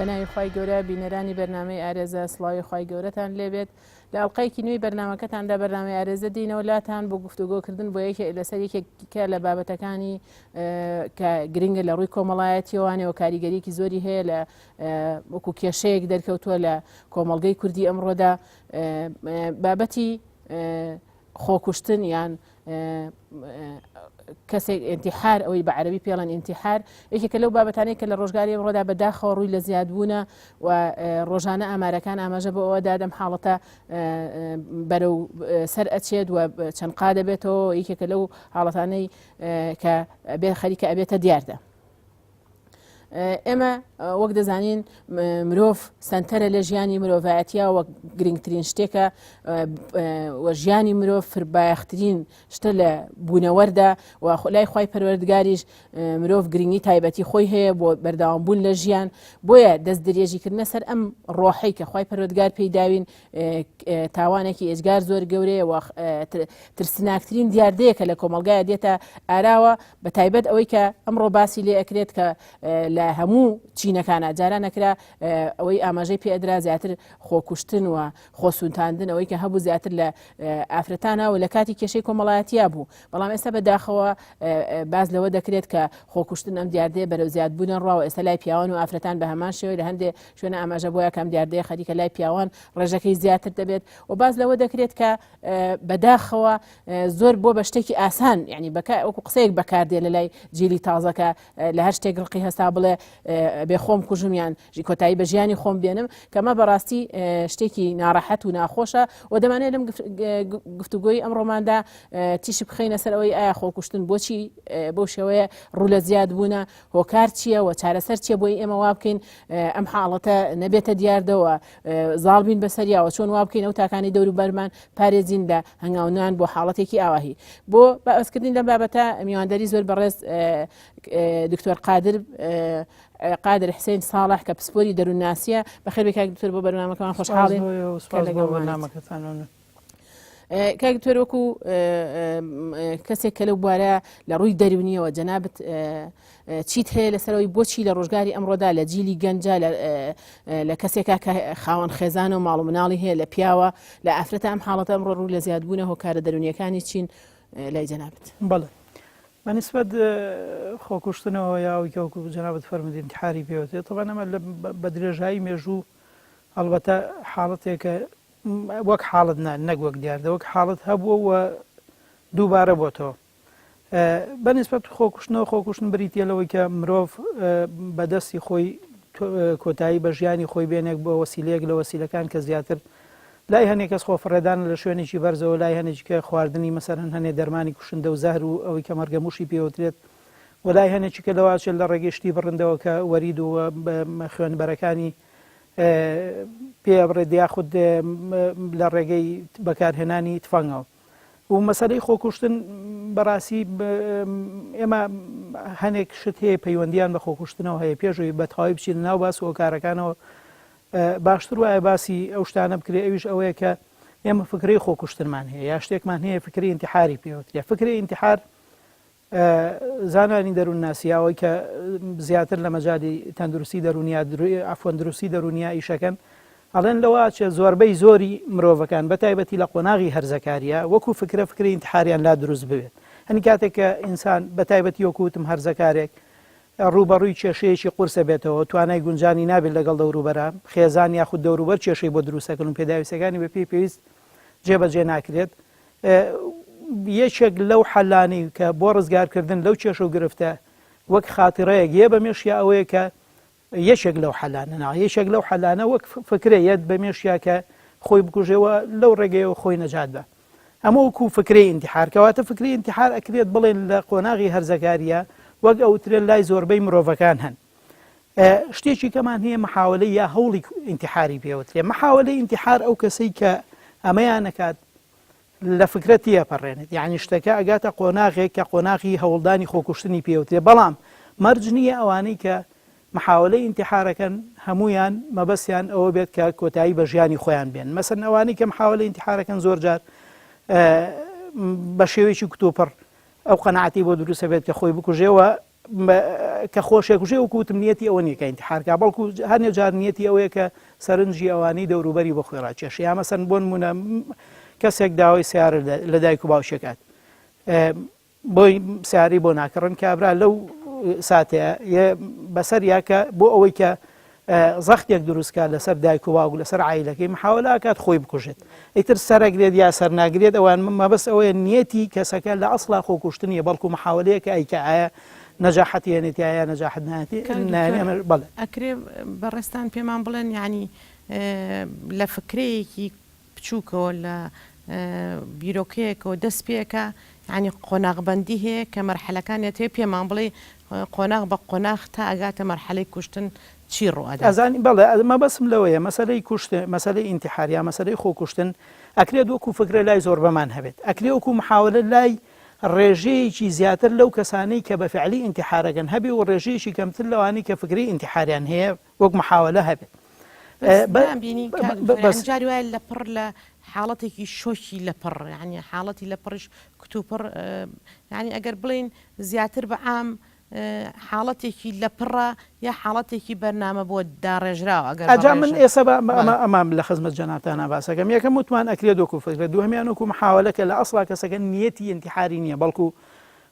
بەناوی خوای گەورە بینەرانی بەرنامەی ئارێزە سڵاوی خوای گەورەتان لێبێت لە ئەڵلقەیەکی نوێی بەرنامەکەتاندا بەرنامەی ئارێزە دینەوە لاتان بۆ گفتوگۆکردن بۆ یەکێک لەسەر یەکێکە لە بابەتەکانی کە گرنگە لە ڕووی کۆمەڵایەتیەوانەوە کاریگەریکی زۆری هەیە لە وەکو کێشەیەک دەرکەوتووە لە کۆمەڵگەی کوردی ئەمڕۆدا بابەتی خۆکوشتن یان کەسێک ئینتیحار ئەوەی بە عەربی پێڵەن ئینتیحار یەکێکە لەو بابەتانەی کە لە ڕۆژگاری ئەمڕۆدا بەداخەوە ڕووی لە زیادبوونە و ڕۆژانە ئامارەکان ئاماژە بۆ ئەوە دادەم حاڵەتە بەرەو سەر ئەچێت و چەند قا دەبێتەوە یەکێکە لەو حاڵەتانەی کە بێ خەریکە ئەبێتە دیاردە. ئێمە وەک دەزانین مرۆڤ سنتەرە لە ژیانی مرۆڤایەتیا وەک گرنگترین شتێکە و ژیانی مرۆڤ فربایەخترین شتە لە بوونەوەردا و لای خی پەروەردگاریش مرۆڤ گرنگی تایبەتی خۆی هەیە بۆ بەردەوام بوون لە ژیان بۆیە دەست درێژیکردنە سەر ئەم ڕۆحی کە خی پەروەردگار پێیداوین تاوانێکی ئێجگار زۆر گەورەیە و ترسناکترین دیاردەیە کە لە کۆمەلگایە دێتە ئاراوە بە تایبەت ئەوەی کە ئەمڕۆ باسی لێ ئەکرێت کە لە هەموو چینەکانە جاران نەکرا ئەوەی ئاماژەی پێدرا زیاتر خۆکوشتن و خۆسووتاندن ئەوەی کە هەبوو زیاتر لە ئافرەتانە و لە کاتی کێشەی کۆمەڵایەتیا بوو بەڵام ئێستا بە داخەوە باز لەوە دەکرێت کە خۆکوشتن ئەم دیاردەیە بەرەو زیادبوونە ڕاوە ئێستا لای پیاوان و ئافرەتان بە هەمان شێوەی لە هەندێک شوێنە ئاماژە بۆ یەکەم دیاردەیە خەریکە لای پیاوان ڕێژەکەی زیاتر دەبێت و باز لەوە دەکرێت کە بەداخەوە زۆر بۆ بە شتێکی ئاسان یعنی بەکە وەکو قسەیەک بەکاردێ لە لای جیلی تازەکە لە هەر شتێک ڕقی هەستا بڵێ بێ خۆم کوژم یان کۆتایی بە ژیانی خۆم بێنم کەمە بەڕاستی شتێکی ناڕەحەت و ناخۆشە و دەمانێت لەم گفتوگۆی ئەم ڕۆماندا تیشک بخەینە سەر ئەوەی ئایا خۆکوشتن بۆچی بەو شێوەیە ڕوو لە زیاد بوونە هۆکار چییە و چارەسەر چییە بۆی ئێمە وا بکەین ئەم حاڵەتە نەبێتە دیاردەوە زاڵ بین بەسەریاوە چۆن وا بکەین ئەو تاکانی دەوروبەرمان پارێزین لە هەنگاونان بۆ حاڵەتێکی ئاواهی بۆ باسکردنی لەم بابەتە میوانداری زۆر بەڕێز دکتۆر قادر قادر حسین ساڵح کە پسپۆری دەروونناسیە بەخێر بێ کاک دکتۆر بۆ بەرنامەکەمان خۆشحاڵین کە لەگەڵمانیت. کاک دکتۆر وەکو کەسێک کە لەو بوارە لە ڕووی دەرونیەوە جەنابت چیت هەیە لەسەرەوەی بۆچی لە ڕۆژگاری ئەمڕۆدا لە جیلی گەنجە لە کەسێکا کە خاوەن خێزان و ماڵ و مناڵی هەیە لە پیاوە لە ئافرەتە ئەم حاڵەتە ئەمڕۆ ڕوو لە زیادبوونە هۆکارە دەرونیەکانی چین لای جەنابت؟ بەڵێ بەنیسبەت خۆکوشتنەوە یا ئەوەی کە وەکو جەنابت فەرمووت ئینتحاری پێوترێت تەبعەن ئەمە بە درێژایی مێژوو ئەڵبەتە حاڵەتێکە وەک حاڵەت نا نەک وەک دیاردە وەک حاڵەت هەبووە و دووبارە بۆتەوە بە نسبەت خۆکوشتنەوە خۆکوشتن بریتە لەوەی کە مرۆڤ بەدەستی خۆی کۆتایی بە ژیانی خۆی بێنێک بۆ وەسیلەیەک لە وەسیلەکان کە زیاتر لای هەنێک کەس خۆفڕێدان لە شوێنێکی بەرزەوە لای هەنێکی کە خواردنی مەسەرەن هەنێ دەرمانی کوشندە و زەهر و ئەوەی کە مەرگەموشی پێوترێت و لای هەنێکی کە لەواچێت لە ڕێگەی شتی بڕندەوە کە وەرید و خوێنبەرەکانی پێ ئەبڕێت یاخود لە ڕێگەی بەکارهێنانی تفەنگەوە و مەسەلەی خۆکوشتن بەڕاستی ئێمە هەنێک شت هەیە پەیوەندیان بە خۆکوشتنەوە هەیە پێشەوەی بە تەواوی بچین ناو باس هۆکارەکانەوە باشتر وایە باسی ئەو شتانە بکرێ ئەویش ئەوەیە کە ئێمە فکرەی خۆکوشتنمان هەیە یا شتێکمان هەیە فکری ئینتحاری پێوترێ فکری ئینتحار زانانی دەروونناسی ئەوەی کە زیاتر لە مەجالی تەندروستی دەروونیا عەفوەن دروستی دەروونیا ئیشەکەن ئەڵێن لەوە ئەچێ زۆربەی زۆری مرۆڤەکان بە تایبەتی لە قۆناغی هەرزەکاریە وەکو فکرە فکری ئینتحاریان لا دروست ببێت هەنی کاتێک کە ئینسان بە تایبەتی وەکو وتم هەرزەکارێک ڕووبەڕووی کێشەیەکی قورسە بێتەوە توانای گونجانی نابێت لەگەڵ دەوروبەرە خێزان یاخود دەوروبەر کێشەی بۆ دروستەکەن و پێداویستەکانی بە پێی پێویست جێبەجێ ناکرێت یەکێک لەو حەلانەی کە بۆ ڕزگارکردن لەو کێشە و گرفتە وەک خاتڕەیەک یە بە مێشیا ئەوەیە کە یەکێک لەو حەلانە نا یەکێک لەو حەلانە وەک فکرە یەت بە مێشیا کە خۆی بکوژێەوە لەو ڕێگەیەوە خۆی نەجات بە ئەمە وەکو فکرەی ئینتحار کەواتە فکری ئینتحار ئەکرێت بڵێن لە قۆناغی هەرزەکاریە وەک ئەوترێن لای زۆربەی مرۆڤەکان هەن شتێکی کەمان هەیە محاولەی یا هەوڵی ئینتحاری پێوترێ محاولەی ئینتحار ئەو کەسەی کە ئەمەیان نەکات لە فکرە تێپەڕێنێت یعنی شتەکە ئەگاتە قۆناغێک کە قۆناغی هەوڵدانی خۆکوشتنی پێوترێ بەڵام مەرج نییە ئەوانەی کە محاولەی ئینتحارەکەن هەمویان مەبەستیان ئەوە بێت کە کۆتایی بە ژیانی خۆیان بێن مەسەن ئەوانەی کە محاولەی ئینتحارەکەن زۆر جار بە شێوەیەکی کتوپڕ ئەو قەناعەتی بۆ دروستە بێت کە خۆی بکوژێ و. کە خۆشێکوژێ وەکو وتم نیەتی ئەوە نییە کە ئینتحار کا بەڵکو هەنێ جار نیەتی ئەوەیە کە سەرنجی ئەوانەی دەوروبەری بۆ خۆی ڕاکێشێ یا مەسەن بۆ نمونە کەسێک داوای سیارە لە دایک و باوکێکات بۆی سیارەی بۆ ناکڕن کابرا لەو ساتەیە بەسەر یاکە بۆ ئەوەی کە زەختێک دروستکە لەسەر دایک و باوک لەسەر عیلەکەی محاولاکات خۆی بکوژێت ئیتر سەرەگرێت یا سەر ناگرێت ئەوان مەبەست ئەوەیە نیەتی کەسەکە لە ئەسڵا خۆکوشتنیە بەڵکو محاولەیەکە ئەیکا ئایا نەجاحەتی هێنێت یا نەجاحەت نایەتی کاک نایەنێ دکتۆر ئەمە بەڵێ. ئەکرێ بەڕێزتان پێمان بڵێن یانی لە فکرەیەکی بچووکەوە لە بیرۆکەیەکەوە دەست پێکا یانی قۆناغبەندی هەیە کە مەرحەلەکان ئەتەوێ پێمان بڵێی قۆناغ بە قۆناغ تا ئەگاتە مەرحەلەی کوشتن چی ڕوو ئەدات؟ ئەزانی بەڵێ مەبەستم لەوەیە مەسەلەی کوشتن مەسەلەی ئینتیحار یا مەسەلەی خۆکوشتن ئەکرێت وەکو فکرە لای زۆربەمان هەبێت ئەکرێ وەکو محاولە لای ڕێژەیەکی زیاتر لەو کەسانەی کە بە فعلی ئینتیحارەکەن هەبێ و ڕێژەیەکی کەمتر لەوانەی کە فکرەی ئینتیحاریان هەیە وەک محاولە هەبێت. بەس نابینی کاک دکتۆر یانی جاری وایە لەپڕ لە حاڵەتێکی شۆکی لەپڕ یانی حاڵەتی لەپڕیش کتوپڕ یانی ئەگەر بڵێین زیاتر بە عام حاڵەتێکی لەپڕە یا حاڵەتێکی بەرنامە بۆ داڕێژراوە ئەگەر ئەجا من بەڕێژە ئێستا بە بەڵێ. ئەمە ئەمە لە خزمەت جەنابتانا باسەکەم یەکەم وتمان ئەکرێت وەکو فکرە دووهەمیان وەکو محاوەلە کە لە ئەسڵا کەسەکە نیەتی ئینتیحاری نییە بەڵکو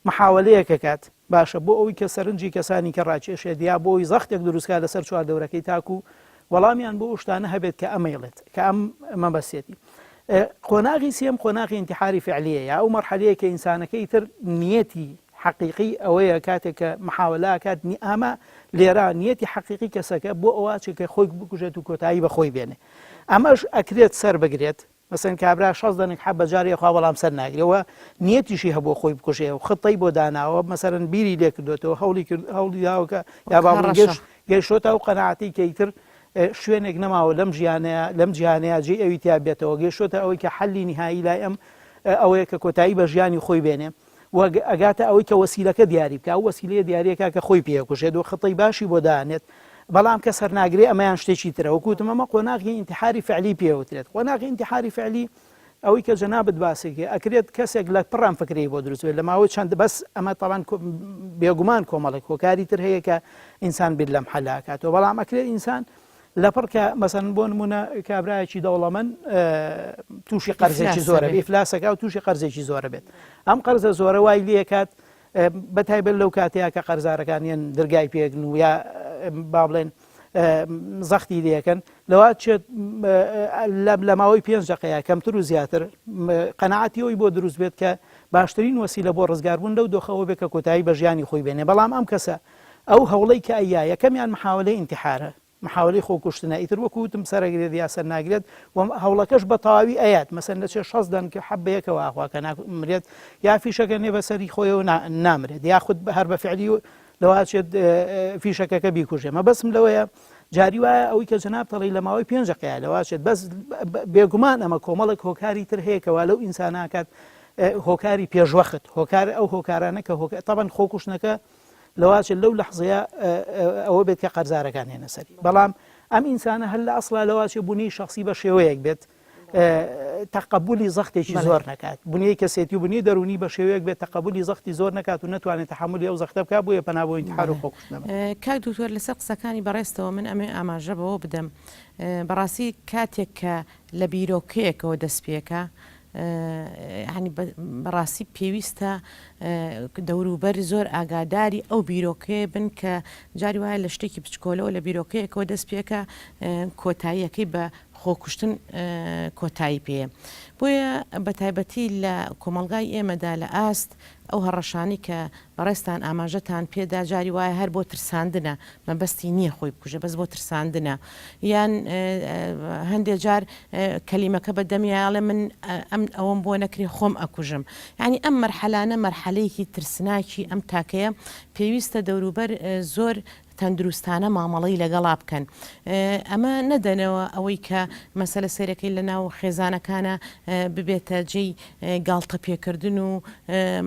محاوەلەیەک ئەکات باشە بۆ ئەوی کە سەرنجی کەسانی کە ڕاکێشێت یا بۆ ئەوی زەختێک دروست کات لەسەر چواردەورەکەی تاکو وەڵامیان بۆ ئەو شتانە هەبێت کە ئەمەیڵێت کە ئەم مەبەستێتی قۆناغی سێم قۆناغی ئینتیحاری فعلیە یا ئەو مەرحەلەیە کە ئینسانەکە ئیتر نیەتی حەقیقی ئەوەیە کاتێک کە محاولە ئەکات نی ئەمە لێرە نیەتی حەقیقی کەسەکە بۆ ئەوە چێ کە خۆی بکوژێت و کۆتایی بە خۆی بێنێ ئەمەش ئەکرێت سەر بگرێت مەسەن کابرا 6 دەنک حەب بە جارێ خوا بەڵام سەر ناگرێەوە نیەتیشی هەبوو خۆی بکوژێ و خطەی بۆ داناوە مەسەرەن بیری لێ کردوێتەوە هەوڵی کرد هەوڵی داوەکە یا با بڵێین گەشت گەیشتۆتە ئەو قەناعەتەی کە ئیتر شوێنێک نەماوە لەم ژیانەیە لەم جیهانەیە جێی ئەوی تیا بێتەوە گەیشتۆتە ئەوەی کە حەلی نیهایی لای ئەم ئەوەیە کە کۆتایی بە ژیانی خۆی بێنێ و ئەگاتە ئەوەی کە وەسیلەکە دیاری بکە ئەو وەسیلەیە دیاریەکە کە خۆی پێکوژێت و خطەی باشی بۆ دانێت بەڵام کە سەرناگرێ ئەمەیان شتێکی ترە وەکو وتم ئەمە قۆناغی ئینتحاری فعلی پێوترێت قۆناغی ئینتحاری فعلی ئەوەی کە جەنابت باسی کرد ئەکرێت کەسێک لە پڕ ئەم فکرەی بۆ دروست بێت لە ماوەی چەند بەس ئەمە تاوان بێگومان کۆمەڵێک هۆکاری تر هەیە کە ئینسان بیر لەم حەلا کاتەوە بەڵام ئەکرێت ئینسان لەپڕ کە مەسەن بۆ نمونە کابراایەکی دەوڵەمەند تووشی قەرزێکی زۆرە ئیفلاسەکە و تووشی قەرزێکی زۆرە بێت ئەم قەرزە زۆرە وای لێکات بە تایبەت لەو کاتەیە کە قەرزارەکانیان درگای پێگن و یا با بڵێن زەختی لەکەن لەوا چێت لە ماوەی پێنج دقەیە کەمتر و زیاتر قەنەعاتی ئەوی بۆ دروست بێت کە باشترین وەسیلە بۆ ڕزگاربوون لەو دۆخەوە بێت کە کۆتایی بە ژیانی خۆی بێنێ بەڵام ئەم کەسە ئەو هەوڵەی کە ئەیا یەکەمیان محاولەی ئینتحارە محاولەی خۆکوشتنە ئیتر وەکو وتم سەرەگرێت یا سەر ناگرێت و هەوڵەکەش بە تەواوی ئەیات مەسەن لەچێ 60 دەن کە حەب بەیەکەوە ئاخوا کە نامرێت یا فیشەکە نێ بەسەری خۆیەوە نامرێت یاخود هەر بە فعلی لەواچێت فیشەکەکە بیکوژێ مەبەسم لەوەیە جاری وایە ئەوەی کە جەناب تەڵی لە ماوەی پێنج دقەیە لەواچێت بەس بێگومان ئەمە کۆمەڵێک هۆکاری تر هەیە کەوا لەو ئینساناکات هۆکاری پێشوەخت هۆکار ئەو هۆکارانە کە هۆکار تەبەن خۆکوشتنەکە لەواچێت لەو لەحزەیە ئەوە بێت کە قەرزارەکان هێنە سەری بەڵام ئەم ئینسانە هەر لە ئەسڵا لەواچێ بوونی شخصی بە شێوەیەک بێت تەقەبولی زەختێکی زۆر نەکات بنیەی کەسێتی و بنیەی دەروونی بە شێوەیەک بێت تەقەبولی زەختی زۆر نەکات و نەتوانێت تەحەمولی ئەو زەختە بکات بۆیە پەنا بۆ ئینتحار و خۆکوشتن دەبات. کاک دکتۆر لەسەر قسەکانی بەڕێزتەوە من ئەمەوێ ئاماژە بەوە بدەم بەڕاستی کاتێک کە لە بیرۆکەیەکەوە دەست پێکا یانی بەڕاستی پێویستە دەوروبەر زۆر ئاگاداری ئەو بیرۆکەیە بن کە جاری وایە لە شتێکی بچکۆلەوە لە بیرۆکەیەکەوە دەست پێکە کۆتاییەکەی بە خۆکوشتن کۆتایی پێیە. بۆیە بەتایبەتی لە کۆمەڵگای ئێمەدا لە ئاست ئەو هەڕەشانەی کە بەڕێزتان ئاماژەتان پێدا جاری وایە هەر بۆ ترساندنە مەبەستی نییە خۆی بکوژێ بەس بۆ ترساندنە یان هەندێ جار کەلیمەکە بە دەمیا ئەڵێ من ئەم ئەوەم بۆ نەکرێ خۆم ئەکوژم یانی ئەم مەرحەلانە مەرحەلەیەکی ترسناکی ئەم تاکەیە پێویستە دەوروبەر زۆر. تەندروستانە مامەڵەی لەگەڵا بکەن ئەمە نەدەنەوە ئەوەی کە مەسەلە سەیرەکەی لە ناو خێزانەکانە ببێتە جێی گاڵتە پێکردن و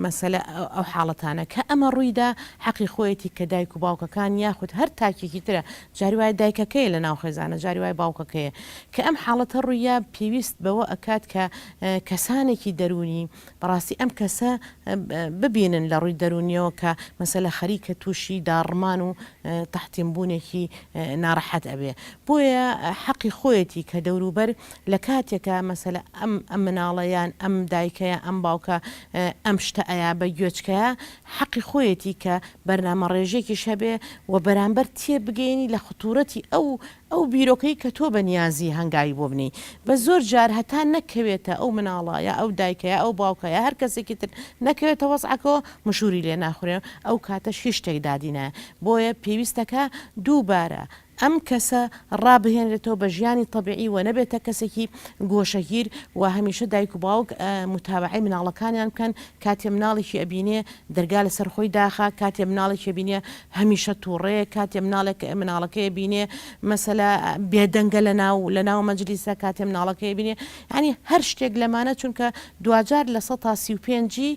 مەسەلە ئەو حاڵەتانە کە ئەمە ڕوویدا حەقی خۆیەتی کە دایک و باوکەکان یاخود هەر تاکێکی ترە جاری وایە دایکەکەیە لە ناو خێزانە جاری وایە باوکەکەیە کە ئەم حاڵەتە ڕوویا پێویست بەوە ئەکات کە کەسانێکی دەروونی بەڕاستی ئەم کەسە ببینن لە ڕووی دەروونیەوە کە مەسەلە خەریکە تووشی داڕمان و تەحتیم بوونێکی ناڕەحەت ئەبێ بۆیە حەقی خۆیەتی کە دەوروبەر لە کاتێکا مەسەلە ئەم ئەم مناڵە یان ئەم دایکە یان ئەم باوکە ئەم شتە ئەیا بە گوێچکەیا حەقی خۆیەتی کە بەرنامە ڕێژێکیش هەبێ و بەرامبەر تێبگەیەنی لە خطورەتی ئەو ئەو بیرۆکەی کە تۆ بە نیازی هەنگاوی بۆ بنێی بەس زۆر جار هەتا نەکەوێتە ئەو مناڵە یا ئەو دایکە یا ئەو باوکە یا هەر کەسێکی تر نەکەوێتە وەزعەکەوە مشوری لێ ناخورێ ئەو کاتەش هیچ شتێک دادی نایە بۆیە پێویستەکا دووبارە ئەم کەسە ڕابهێنرێتەوە بە ژیانی تەبیعی و نەبێتە کەسێکی گۆشەگیر و هەمیشە دایک و باوک متابەعەی مناڵەکانیان بکەن کاتێ مناڵێکی ئەبینێ دەرگا لەسەر خۆی داخا کاتێ مناڵێکی ئەبینێ هەمیشە توڕەیە کاتێ مناڵێک مناڵەکەی ئەبینێ مەسەلە بێدەنگە لە ناو لە ناو مەجلیسە کاتێ مناڵەکەی ئەبینێ یعنی هەر شتێک لەمانە چونکە دواجار لە سەتا 35ی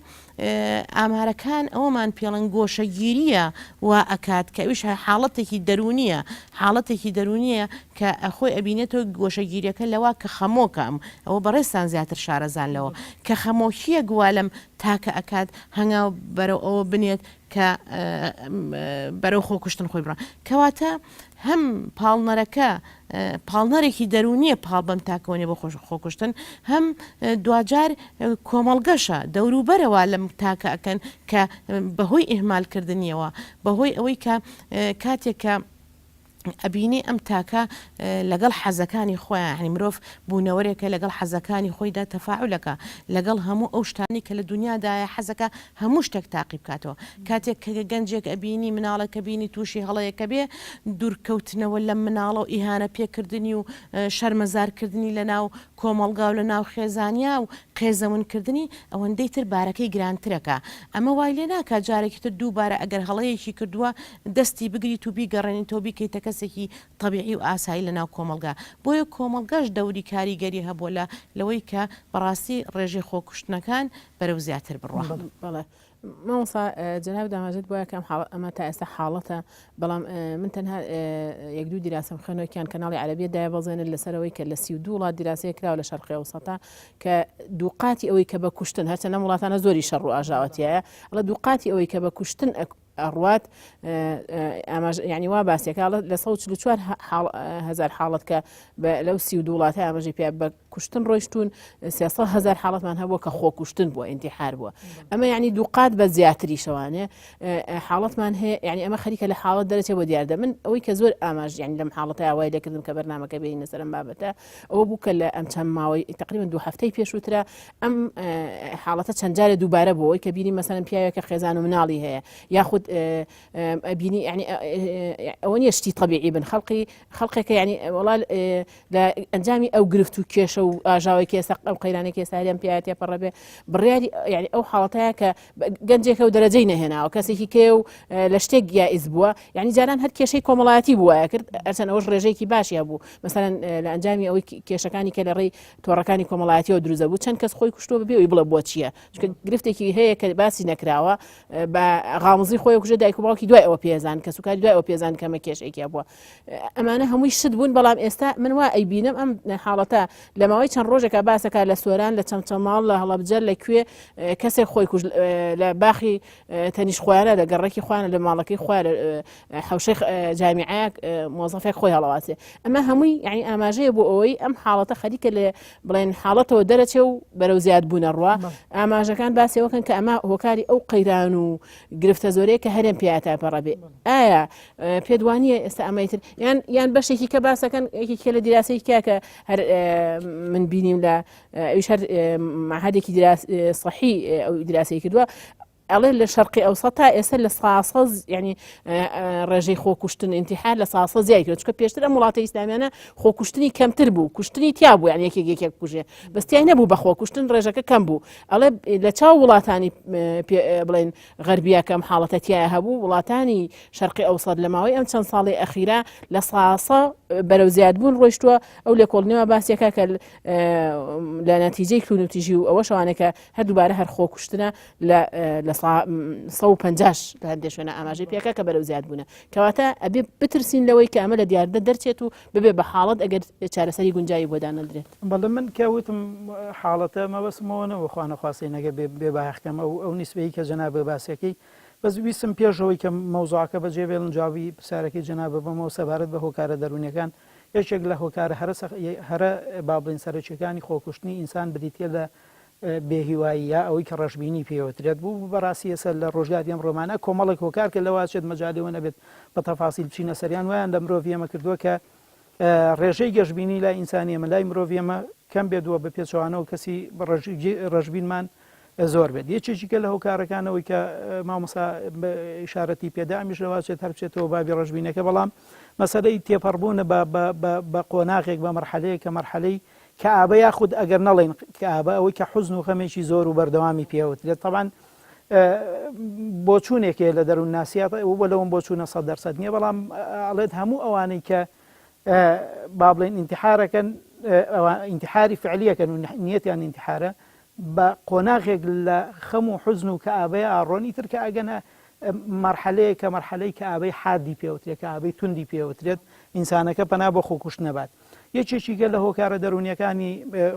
ئامارەکان ئەوەمان پێڵن گۆشەگیریە وا ئەکات کە ئەویش حاڵەتێکی دەروونیە حاڵەتێکی دەروونیە کە خۆی ئەبینێتەوە گۆشەگیریەکە لەوە کە خەمۆکە ئەم ئەوە بەڕێزتان زیاتر شارەزان لەوە کە خەمۆکیەک وا لەم تاکە ئەکات هەنگاو بەرەو ئەوە بنێت کە بەرەو خۆکوشتن خۆی بڕا کەواتە هەم پاڵنەرەکە پاڵنەرێکی دەروونیە پاڵ بەم تاکەوە نیە بۆ خۆکوشتن هەم دواجار کۆمەڵگەشە دەوروبەرەوە لەم تاکە ئەکەن کە بەهۆی ئیهمالکردنیەوە بەهۆی ئەوەی کە کاتێک کە ئەبینێ ئەم تاکە لەگەڵ حەزەکانی خۆیان یانی مرۆڤ بوونەوەرێکە لەگەڵ حەزەکانی خۆیدا تەفاعولەکە لەگەڵ هەموو ئەو شتانی کە لە دنیادایە حەزەکە هەموو شتێک تاقی بکاتەوە کاتێک کە گەنجێک ئەبینی مناڵێک کە بینی تووشی هەڵەیەکە بێ دوورکەوتنەوە لەم مناڵە و ئیهانە پێکردنی و شەرمەزارکردنی لە ناو کۆمەڵگا و لە ناو خێزانیا و قێزەونکردنی ئەوەندەی تر بارەکەی گرانترەکە ئەمە وای لێ ناکات جارێکی تر دووبارە ئەگەر هەڵەیەکی کردووە دەستی بگریت و بیگەڕێنیتەوە بیکەیتە کەسێکی تەبیعی و ئاسایی لە ناو کۆمەڵگا بۆیە کۆمەڵگەش دەوری کاریگەری هەبووە لە لەوەی کە بەڕاستی ڕێژەی خۆکوشتنەکان بەرەو زیاتر بڕوا. بەڵێ مامۆستا جەنابت ئاماژەت بۆیە کە ئەم حاڵ ئەمە تا ئێستا حاڵەتە بەڵام من تەنها یەک دوو دیراسەم خوێنەوە کیان کەناڵی عەرەبیە دایبەزێنن لەسەرەوەی کە لە 32 وڵات دیراسەیە کراوە لە شەرقی ئەوسەتا کە دووقاتی ئەوەی کە بە کوشتن هەرچەند لەم وڵاتانە زۆری شەڕ و ئاژاوەتیایە ئەڵە دووقاتی ئەوەی کە بە کوشتن ئەڕوات ئاماژ یعنی وا باسیەکە لە 144 هزار حاڵەت کە لەو 32 وڵاتە ئاماژەی پێ بە کوشتن ڕۆیشتون 300 هزار حاڵەتمان هەبووە کە خۆکوشتن بووە ئینتیحار بووە ئەمە یعنی دووقات بە زیاتری شەوانێ حاڵەتمان هەیە یعنی ئەمە خەریکە لە حاڵەت دەرەچێ بۆ دیاردە من ئەوەی کە زۆر ئاماژ یعنی لەم حاڵەتە وای لێکردم کە بەرنامەکە بێنە سەرم بابەتە ئەوە بوو کە لە ئەم چەند ماوەی تقریبا دوو هەفتەی پێشووترە ئەم حاڵەتە چەند جارێ دووبارە بووەوەی کە بینی مەسەلەن پیاوێکە خێزان و مناڵی هەیە یاخود بینی یعنی ئەوە نییە شتی طبیعی بن خەڵقی خەڵقێکە یعنی وڵا لە ئەنجامی ئەو گرفت و کێشە و ئاژاوەی کێسە ئەو قەیرانێک ئێستا هەرێم پیا تێپەڕە بێ بڕیاری یعنی ئەو حاڵەتەیە کە گەنجێکە و دەرەجەی نەهێناوە کەسێکی کێ و لە شتێک یائیس بووە یعنی جاران هەر کێشەی کۆمەڵایەتی بووە کرد ئەرچەن ئەوەش ڕێژەیەکی باشی هەبوو مەسەلەن لە ئەنجامی ئەوەی کێشەکانی کە لە ڕێی تۆڕەکانی کۆمەڵایەتیەوە دروست بوو چەند کەس خۆی کوشتووە بەبێ ئەوی بڵێ بۆ چییە چونکە گرفتێکی هەیە کە باسی نەکراوە بە غامزی خۆی کوژە دایک و باوکی دوای ئەوە پێزان کە سوکاری دوای ئەوە پێزان کەمە کێشێکی هەبووە ئەمانە هەمووی شت بوون بەڵام ئێستا من وا ئەیبینم ئەم حاڵەتە لە ماوەی چەند ڕۆژێکە باسەکە لە سۆران لە چەمچەماڵ لە هەڵەبجە لە کوێ کەسێک خۆی کوژ لە باخی تەنیش خۆیانە لە گەڕەکی خۆیانە لە ماڵەکەی خۆیان لە حەوشەی جامیعەیەک مۆزەفێک خۆی هەڵەواسێ ئەمە هەمووی یعنی ئاماژەیە بۆ ئەوەی ئەم حاڵەتە خەریکە لە بڵێن حاڵەتەوە دەرەچێ و بەرەو زیاد بوونە ڕوا ئاماژەکان باسیەوەکەن کە ئەمە هۆکاری ئەو قەیران و گرفتە زۆرەیە کە هەرێم پیاتا پەڕەبێ ئایا پێت وانە ئێستا ئەمەی تر یان یان بەشێکی کە باسەکەن یەکێکی لە دیراسەی کاکە هەر من بینیم لە ئەویش هەر معهدێکی صحی ئەو دیراسەی کردووە. ئەڵێ لە شەرقی ئەوسەت تا ئێستا لە ساسە ینی ڕێژەی خۆکوشتن انتحار لە ساسە زیای کرد چکە پێشتر ئەم وڵاتە ئیسلامیانە خۆکوشتنی کەمتر بوو کوشتنی تیا بوو یان یەکێک یەکێک بکوژێ بەس تیای نەبوو بە خۆکوشتن ڕێژەکە کەم بوو ئەڵێ لە چاو وڵاتانی بڵێن غەربیە کەم حاڵەتە تایە هەبوو وڵاتانی شەرقی ئەوسەد لە ماوەی ئەم چەند ساڵی ئەخیرا لە ساسە بەرەو زیادبوون ڕۆیشتووە ئەو لێکۆڵنەوە باسیەکە کە لە نەتیجەی توونوتیژی و ئەوە شوانێکە هەر دووبارە هەر خۆکوشتنە لە لە 150 لە هەندێک شوێنە ئاماژەی پێکە کە بەرەو زیاد بوونە کەواتە ئەبێ بترسین لەوەی کە ئەمە لە دیاردە دەرچێت و ببێ بە حاڵەت ئەگەر چارەسەری گونجاوی بۆ دانەندرێت. بەڵێ من کە وتم حاڵەتە مەبەستم ئەوە نەبوو خوا نەخواستەی نەگە بێ بێ بایەخ کەم ئەو ئەو نیسبەی کە جەنابت باسیەکەی بەس ویستم پێش ئەوەی کە مەوزوعەکە بەجێ بێڵم جوابی پرسیارەکەی جەنابت بەمەوە سەبارەت بە هۆکارە دەروونیەکان یەکێک لە هۆکارە هەرە سەخ هەرە با بڵێین سەرەکیەکانی خۆکوشتنی ئینسان بریتیە لە بێ هیوایی یا ئەوەی کە ڕەشبینی پێ وترێت بوو بەڕاستی ئێستا لە ڕۆژگاری ئەمڕۆمانە کۆمەڵێک هۆکار کە لەوە ئەچێت مەجالی ئەوە نەبێت بە تەفاسیل بچینە سەریان وایان لە مرۆڤی ئێمە کردووە کە ڕێژەی گەشبینی لای ئینسانی ئێمە لای مرۆڤی ئێمە کەم بێت و بە پێچەوانەوە کەسی ڕەشبینمان زۆر بێت یەکێکی کە لە هۆکارەکانەوەی کە مامۆسا ئیشارەتی پێدا ئەمیش لەوە چێت هەر بچێتەوە بابی ڕەشبینەکە بەڵام مەسەلەی تێپەڕبوونە بە قۆناغێک بە مەرحەلەیە کە مەرحەلەی کەئابە یاخود ئەگەر نەڵێین کەئابە ئەوەی کە حوزن و غەمێکی زۆر و بەردەوامی پێوترێت تەبعەن بۆچوونێک هەیە لە دەروونناسیات و بە لەوەم بۆچوونە سە دەرسەد نییە بەڵام ئەڵێت هەموو ئەوانەی کە با بڵێن ئینتحارەکەن ئینتحاری فعلیەکەن و نیەتیان ئینتحارە بە قۆناغێک لە خەم و حوزن و کەئابەیە ئاڕۆن ئیتر کە ئەگەنە مەرحەلەیە کە مەرحەلەی کەئابەی حادی پێوترێت کەئابەی توندی پێوترێت ئینسانەکە پەنا بۆ خۆکوشت نەبات یەکێکی کە لە هۆکارە دەروونیەکانی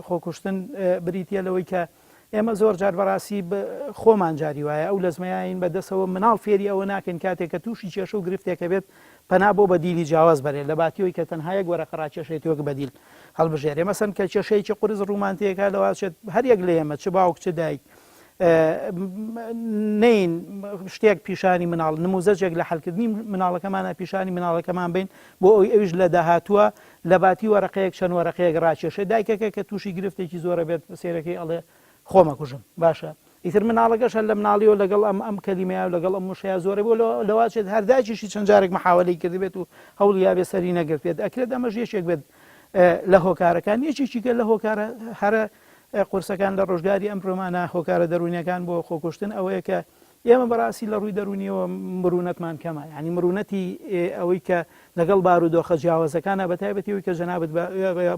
خۆکوشتن بریتە لەوەی کە ئێمە زۆر جار بەڕاستی خۆمان جاری وایە ئەو لەزمەیاین بە دەسەوە مناڵ فێری ئەوە ناکەین کاتێک کە تووشی کێشە و گرفتێکە بێت پەنا بۆ بەدیلی جیاواز بەرێت لە باتیەوەی کە تەنها یەک وەرەقە ڕاکێشێت وەک بەدیل هەڵبژێرێ مەسەن کە کێشەیەکی قورس ڕوومان تێکا لەواچێت هەر یەک لە ئێمە چ باوک چ دایک نین شتێک پیشانی مناڵ نموزەجێک لە حلکردنی مناڵەکەمانە پیشانی مناڵەکەمان بین بۆ ئەوی ئەویش لە داهاتووە لە باتی وەرەقەیەک چەند وەرەقەیەک ڕاکێشێ دایکەکە کە تووشی گرفتێکی زۆرە بێت سێرەکەی ئەڵێ خۆمەکوژم باشە ئیتر مناڵەکەش هەر لە مناڵیەوە لەگەڵ ئەم ئەم کەلیمەیە و لەگەڵ ئەم وشەیە زۆرە بۆ لەواچێت هەر دایکیشی چەند جارێک محاوەلەی کردبێت و هەوڵی یابێ سەری نەگرتبێت ئەکرێت ئەمەش یەکێک بێت لە هۆکارەکان یەکێکی کە لە هۆکارە هەرە قورسەکان لە ڕۆژگاری ئەم ڕۆمانە هۆکارە دەروونیەکان بۆ خۆکوشتن ئەوەیە کە ئێمە بەڕاستی لە ڕووی دەروونیەوە مرونەتمان کەمە یعنی مرونەتی ئەوەی کە لەگەڵ بارودۆخە جیاوازەکانە بە تایبەتی ئەوەی کە جەنابت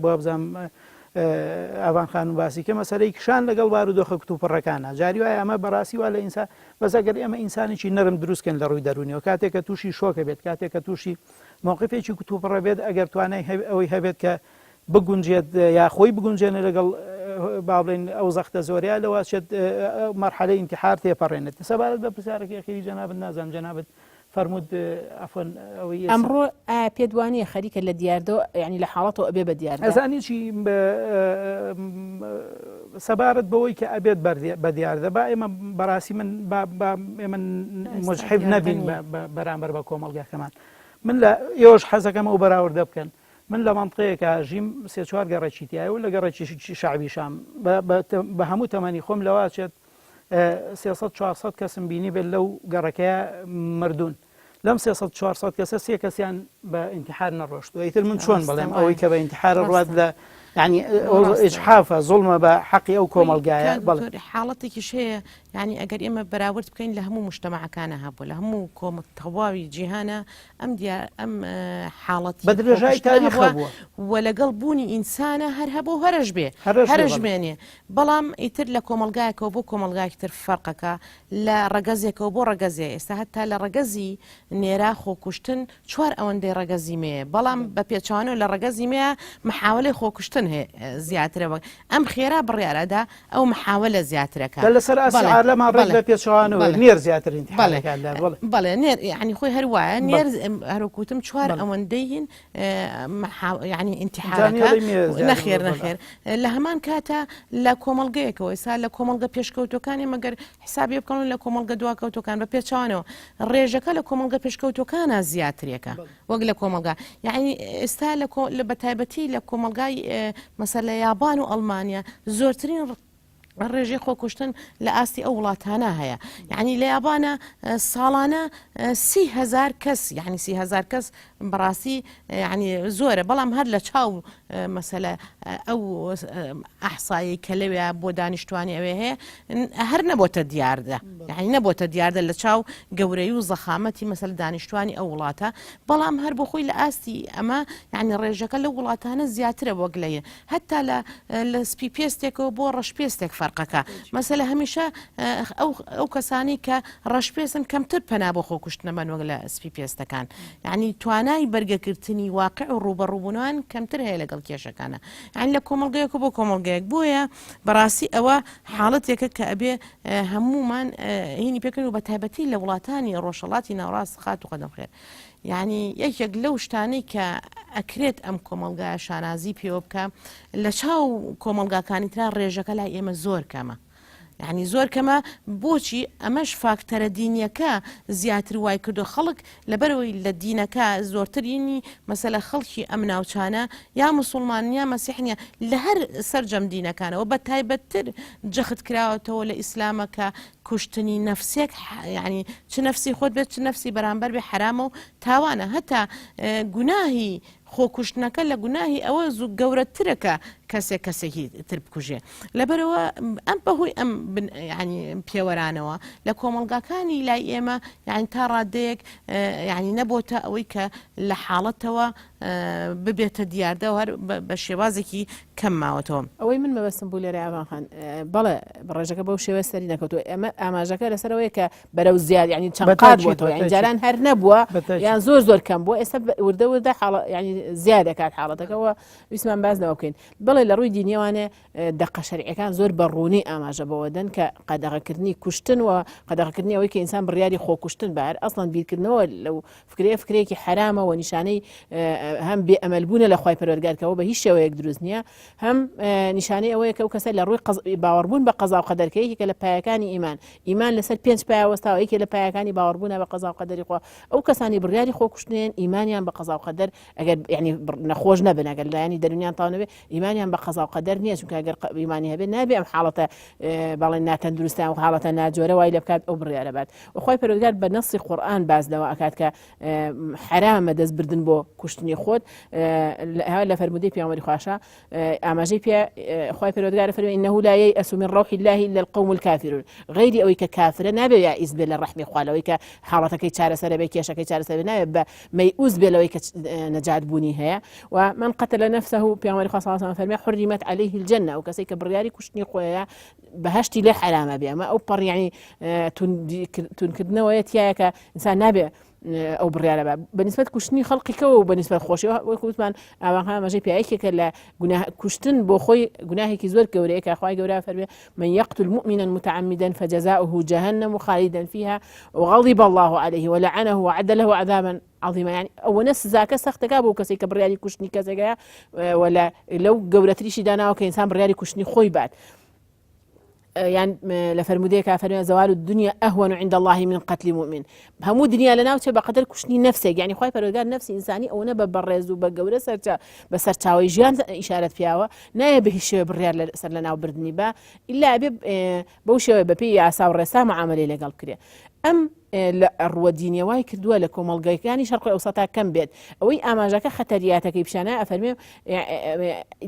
بە بزانم ئاڤان خانم باسی کە مەسەلەی کشان لەگەڵ بارودۆخە کتوپڕەکانە جاری وایە ئەمە بەڕاستی وا لە ئینسان بەس ئەگەر ئێمە ئینسانێکی نەرم دروستکەن لە ڕووی دەروونیەوە کاتێک کە تووشی شۆکە بێت کاتێک کە تووشی مەوقفێکی کتوپڕە بێت ئەگەر توانای ئەوەی هەبێت کە بگونجێت یا خۆی بگونجێنێ لەگەڵ با بڵێین ئەو زەختە زۆرەیە لەوە چێت مەرحەلەی ئینتحار تێپەڕێنێت سەبارەت بە پرسیارەکەی ئەخیری جەنابت نازانم جەنابت فەرمووت عەفوەن ئەوەی ئێستا ئەمڕۆ ئایا پێت وانییە خەریکە لە دیاردەوە یانی لە حاڵەتەوە ئەبێ بە دیاردە؟ ئەزانی چی سەبارەت بەوەی کە ئەبێت بە دیاردە با ئێمە بەڕاستی من با ئێمە مجحف نەبین بەرامبەر بە کۆمەڵگاکەمان من لە ئێوەش حەزەکەم ئەو بەراوردە بکەن من لە مەنتقەیەکا ئەژیم سێ چوار گەڕەکی تیایە و لە گەڕەکی شەعبی شام بە هەموو تەمەنی خۆم لەوە ئەچێت 300 400 کەسم بینی بێت لەو گەڕەکەیە مردوون لەم 300 400 کەسە سێ کەسیان بە ئینتحار نەڕۆشتووە ئیتر من چۆن بڵێم ئەوەی کە بە ئینتحار ڕوات لە یعنی ئیجحافە زوڵمە بە حەقی ئەو کۆمەڵگایە بەڵێ حاڵەتێکیش هەیە یعنی ئەگەر ئێمە بەراورد بکەین لە هەموو مجتەمەعەکانە هەبوو لە هەموو کۆمە تەواوی جیهانە ئەم دیار ئەم حاڵەتی بە درێژای تاریخ هەبووە و لەگەڵ بوونی ئینسانە هەر هەبوو و هەرش بێ هەرش مێنێ بەڵام ئیتر لە کۆمەلگایەکەوە بۆ کۆمەلگایەکی تر فەرقەکە لە ڕەگەزێکەوە بۆ ڕەگەزێ ئێستا هەتا لە ڕەگەزی نێرا خۆکوشتن چوار ئەوەندەی ڕەگەزی مێ بەڵام بە پێچوانەوە لە ڕەگەزی مێ محاولەی خۆکوشتن زیاترەوە ئەم خێرا بڕیارەدا ئەو محاولە زیاترەکە لەسەر ئاستی عالەما ڕێک بە پێچەوانەوە نێر زیاتر ئینتحارەکان لە بەڵێ بەڵێ نێر یعنی خۆی هەر وایە نێر هەروکوتم چوار ئەوەندەی هین یعنی ئینتحارەکە نەخێر نەخێر لە هەمان کاتە لە کۆمەڵگەیەکەوە ئێستا لە کۆمەڵگە پێشکەوتەکانی مەگەر حسابی بکەن لە کۆمەڵگە دواکەوتەکان بە پێچوانەوە ڕێژەکە لە کۆمەڵگە پێشکەوتەکانە زیاترێکە وەک لە کۆمەڵگا یعنی ئێستا لە بەتایبەتی لە کۆمەڵگای مەسەر لە یابان و ئەڵمانیا زۆرترین. ڕێژەی خۆکوشتن لە ئاستی ئەو وڵاتانە هەیە یعنی لە یابانە ساڵانە 3هزار کەس یعنی 3هزار کەس بەڕاستی یعنی زۆرە بەڵام هەر لە چاو مەسەلە ئەو ئەحسایی کە لەوێ بۆ دانیشتوانی ئەوێ هەیە هەر نەبۆتە دیاردە یعنی نەبۆتە دیاردە لە چاو گەورەی و زەخامەتی مەسەل دانیشتوانی ئەو وڵاتە بەڵام هەر بۆ خۆی لە ئاستی ئەمە یعنی ڕێژەکە لە وڵاتانە زیاترە وەک لە هەتا لە لە سپی پێستێکەوە بۆ ڕەش پێستێک فەرقەکە مەسەلە هەمیشە ئەو ئەو کەسانی کە ڕەش پێستن کەمتر پەنا بۆ خۆکوشتنە بەن وەک لە سپی پێستەکان یعنی توانای بەرگەکردنی واقع و ڕووبەڕووبوونەوەیان کەمتر هەیە لەگەڵ کێشەکانە یعنی لە کۆمەڵگەیەک و بۆ کۆمەڵگەیەک بۆیە بەڕاستی ئەوە حاڵەتێکە کە ئەبێ هەمومان هینی پێکەن و بە تایبەتی لە وڵاتانی ڕۆژهەڵاتی ناوەڕاست خات و قەدەم خێر یانی یەکێک لەو شتانەی کە ئەکرێت ئەم کۆمەڵگایە شانازی پێوە بکە لە چاو کۆمەڵگاکانی ترا ڕێژەکە لای ئێمە زۆر کەمە. یعنی زۆر کەمە بۆچی ئەمەش فاکتەرە دینیەکە زیاتر وای کردو خەڵک لەبەرەوەی لە دینەکە زۆرترینی مەسەلە خەڵکی ئەم ناوچانە یا مسلمان یا مەسیحنیە لە هەر سەرجەم دینەکانەوە بە تایبەتتر جەخت کراوەتەوە لە ئیسلامەکە کوشتنی نەفسێک یانی چ نەفسی خۆت بێت چ نەفسی بەرامبەر بێ حەرامە و تاوانە هەتا گوناهی خۆکوشتنەکە لە گوناهی ئەوە زوو گەورەترە کە کەسێک کەسێکی تر بکوژێ لەبەرەوە ئەم بەهۆی ئەم ینی پێوەرانەوە لە کۆمەڵگاکانی لای ئێمە یعنی تا ڕادەیەک یعنی نەبۆتە ئەوەی کە لە حاڵەتەوە ببێتە دیاردە و هەر بە شێوازێکی کەم ماوەتەوە. ئەوەی من مەبەستم بوو لێرە ئاڤان خان، بەڵێ ڕێژەکە بەو شێوەیە سەری نەکەوتووە، ئێمە ئاماژەکە لەسەر ئەوەیە کە بەرەو زیاد یانی چەند قات بووەتەوە، یانی جاران هەر نەبووە یان زۆر زۆر کەم بووە، ئێستا وردە وردە حاڵە یانی زیاد دەکات حاڵەتەکە و ویستمان باس لەوە بکەین. بەڵێ لە ڕووی دینیەوانێ دەقە شەرعیەکان زۆر بە ڕوونی ئاماژە بەوە دەن کە قەدەغەکردنی کوشتن و قەدەغەکردنی ئەوەی کە ئینسان بڕیاری خۆکوشتن بە هەر ئەسڵەن بیرکردنەوە لەو فکرەیە فکرەیەکی حەرامە و نیشانەی هەم بێ ئەمەلبوونە لە خوای پەروەردگار کە ئەوە بە هیچ شێوەیەک دروست نییە هەم نیشانەی ئەوەیە کە ئەو کەسە لە ڕووی باوەڕبوون بە قەزا و قەدەر کە یەکێکە لە پایەکانی ئیمان ئیمان لەسەر پێنج پایە وەستاوە یەکێ لە پایەکانی باوەڕبوونە بە قەزا و قەدەری خوا ئەو کەسانی بڕیاری خۆکوشتنێن ئیمانیان بە قەزا و قەدەر ئەگەر یعنی نەخۆش نەبن ئەگەر لایەنی دەرونیان تاو نەبێ ئیمانیان بە قەزا و قەدەر نییە چونکە ئەگەر ئیمانی هەبێ نابێ ئەم حاڵەتە بەڵێن ناتەندروستیان و حاڵەتە ناجۆرە وای لێ بکات ئەو بڕیارە بات و خوای پەروەردگار بە نەسی قورئان باس لەوە ئەکات کە حەرامە دەست بردن بۆ کوشتنی خۆت لە فەرموودەی پێغەمبەری خواشە ئاماژەی پێ خوای پەروەردگار فەرمی إنه لا ييأس من روح الله إلا القوم الكافرون غەیری ئەوەی کە کافرە نابێ یائیس بێ لە ڕەحمی خوا لەوەی کە حاڵەتەکەی چارەسەرە بێ کێشەکەی چارەسەر بێ نابێ بە مەیئوس بێ لەوەی کە نەجات بوونی هەیە و من قتل نفسه پێغەمبەری خوا صلی الله علیه و سلم فەرمی حرمت عليه الجنة ئەو کەسێک کە بڕیاری کوشتنی خۆیە بەهەشتی لێ حەرامە بێ ئەمە ئەو پەڕ یعنی توندکردنەوەیە تایە کە ئینسان نابێ ئەو بڕیارە بە بەنسبەت کوشتنی خەڵقیکەوە و بەنسبەت خۆشیەوە وەک وتمان ئاوانها ئاماژەی پیاوێکێکە لە گوناه کوشتن بۆ خۆی گوناهێکی زۆر گەورەیە کە خوای گەورە فەرمێ من يقتل مؤمنا متعمدا فجزاؤه جهنم خالدا فيها وغضب الله عليه ولعنه وعد له عذابا عظيما يعني ئەوەنە سزاکە سەختەکە بۆ کەسێک کە بڕیاری کوشتنی کەسێکەیە ولا لەو گەورەتریشی داناوە کە ئینسان بڕیاری کوشتنی خۆی بات یان لە فەرموودەیەکا فەرموویان زوال الدنيا أهون عند الله من قتل مؤمن هەموو دنیا لە ناوچێ بەقەدەر کوشتنی نەفسێک یعنی خوای پەروەردگار نەفسی ئینسانی ئەوەنە بە بەڕێز و بە گەورە سەرچە بە سەرچاوەی ژیان ئیشارەت پیاوە نایە بە هیچ شێوە بڕیار لەسەر لە ناوبردنی بە ئیلا بێ بەو شێوەیە بەپێی یاسا و ڕێسا معاملەی لەگەڵ بکرێ ئەم لە ڕووە دینیە وای کردووە لە کۆمەڵگەکانی شەرقی ئەوسەتا کەم بێت ئەوەی ئاماژەکە خەتەریاتەکەی پیشانە ئەفەرمێ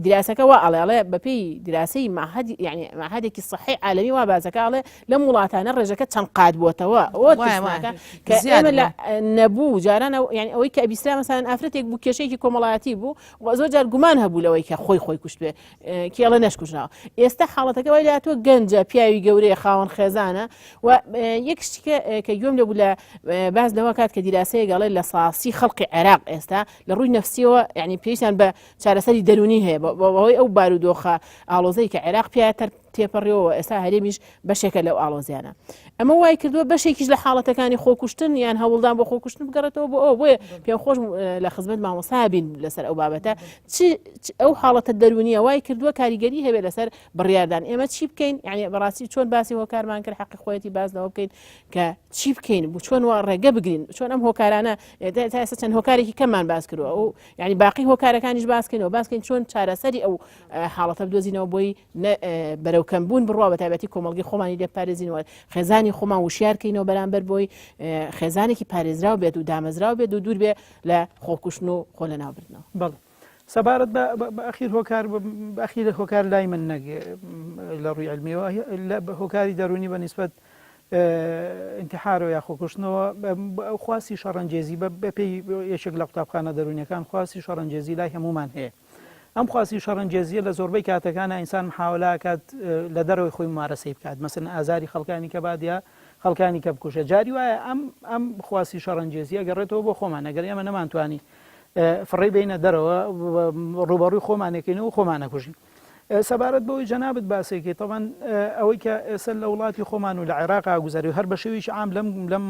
دراسەکە وا ئەڵێ ئەڵێ بەپێی دراسەی معهد یعنی معهدێکی صحی عالمی وا بازەکە ئەڵێ لەم وڵاتانە ڕێژەکە چەند قات بووەتەوە ئەوە ترسناکە کە ئێمە لە نەبوو جاران یعنی ئەوەی کە ئەبیسترا مەسەلەن ئافرەتێک بوو کێشەیەکی کۆمەڵایەتی بوو و زۆر جار گومان هەبوو لەوەی کە خۆی خۆی کوشتبێ کێڵە نەشکوژراوە ئێستا حاڵەتەکە وای لاتوە گەنجە پیاوی گەورەیە خاوەن خێزانە و یەک شتیکە کە گوێم لێ بوو لە باز لەوە کات کە دیراسەیە گەڵێ لە ساسی خەڵقی عێراق ئێستا لە ڕووی نەفسیەوە یعنی پێویستیان بە چارەسەری دەرونی هەیە بەهۆی ئەو بارودۆخە ئاڵۆزەی کە عێراق پیا تێپەڕیەوە ئێستا هەرێمیش بەشێکە لەو ئاڵۆزیانە ئەمە وای کردووە بەشێکیش لە حاڵەتەکانی خۆکوشتن یان هەوڵدان بۆ خۆکوشتن بگەڕێتەوە بۆ ئەو بۆیە پێم خۆش لە خزمەت مامۆستا بین لەسەر ئەو بابەتە چ ئەو حاڵەتە دەرونیە وای کردووە کاریگەری هەبێت لەسەر بڕیاردان ئێمە چی بکەین یعنی بەڕاستی چۆن باسی هۆکارمان کرد حەقی خۆیەتی باز لەوە بکەین کە چی بکەین بۆ چۆن وا ڕێگە بگرین چۆن ئەم هۆکارانە تا ئێستا چەند هۆکارێکی کەممان باس کردووە ئەو یعنی باقی هۆکارەکانیش باسکەین و باسکەین چۆن چارەسەری ئەو حاڵەتە بدۆزینەوە بۆی بەرەو. بەرەو کەمبوون بڕوا بە تایبەتی کۆمەڵگەی خۆمانی لێ پارێزین و خێزانی خۆمان وشیار کەینەوە بەرامبەر بۆی خێزانێکی پارێزراو بێت و دامەزراو بێت و دوور بێ لە خۆکوشتن و خۆ لەناوبردنەوە. بەڵێ سەبارەت بە ئەخیر هۆکار ئەخیر هۆکار لای من نەک لە ڕووی علمیەوە هۆکاری دەرونی بە نیسبەت ئینتحارەوە یا خۆکوشتنەوە ئەو خواستی شەڕەنگێزی بەپێی یەکێک لە قوتابخانە دەرونیەکان خواستی شەڕەنگێزی لای هەمومان هەیە ئەم خواستی شەڕەنگێزیە لە زۆربەی کاتەکانە ئینسان محاولە کات لە دەرەوەی خۆی ممارەسەی بکات مەسن ئازاری خەڵکانی کە بادیا خەڵکانی کە بکوژە جاری وایە ئەم ئەم خواستی شەڕەنگێزیە گەڕێتەوە بۆ خۆمان ئەگەر ئێمە نەمانتوانی فڕێی بینە دەرەوە ڕوبەڕووی خۆمانێکین و خۆمانەکوژین سەبارەت بەوەی جەنابت باسێکی تەبەن ئەوەی کە ئێستا لە وڵاتی خۆمان و لە عێراق ئاگوزاری و هەر بە شێوەیەکی عام لەم لەم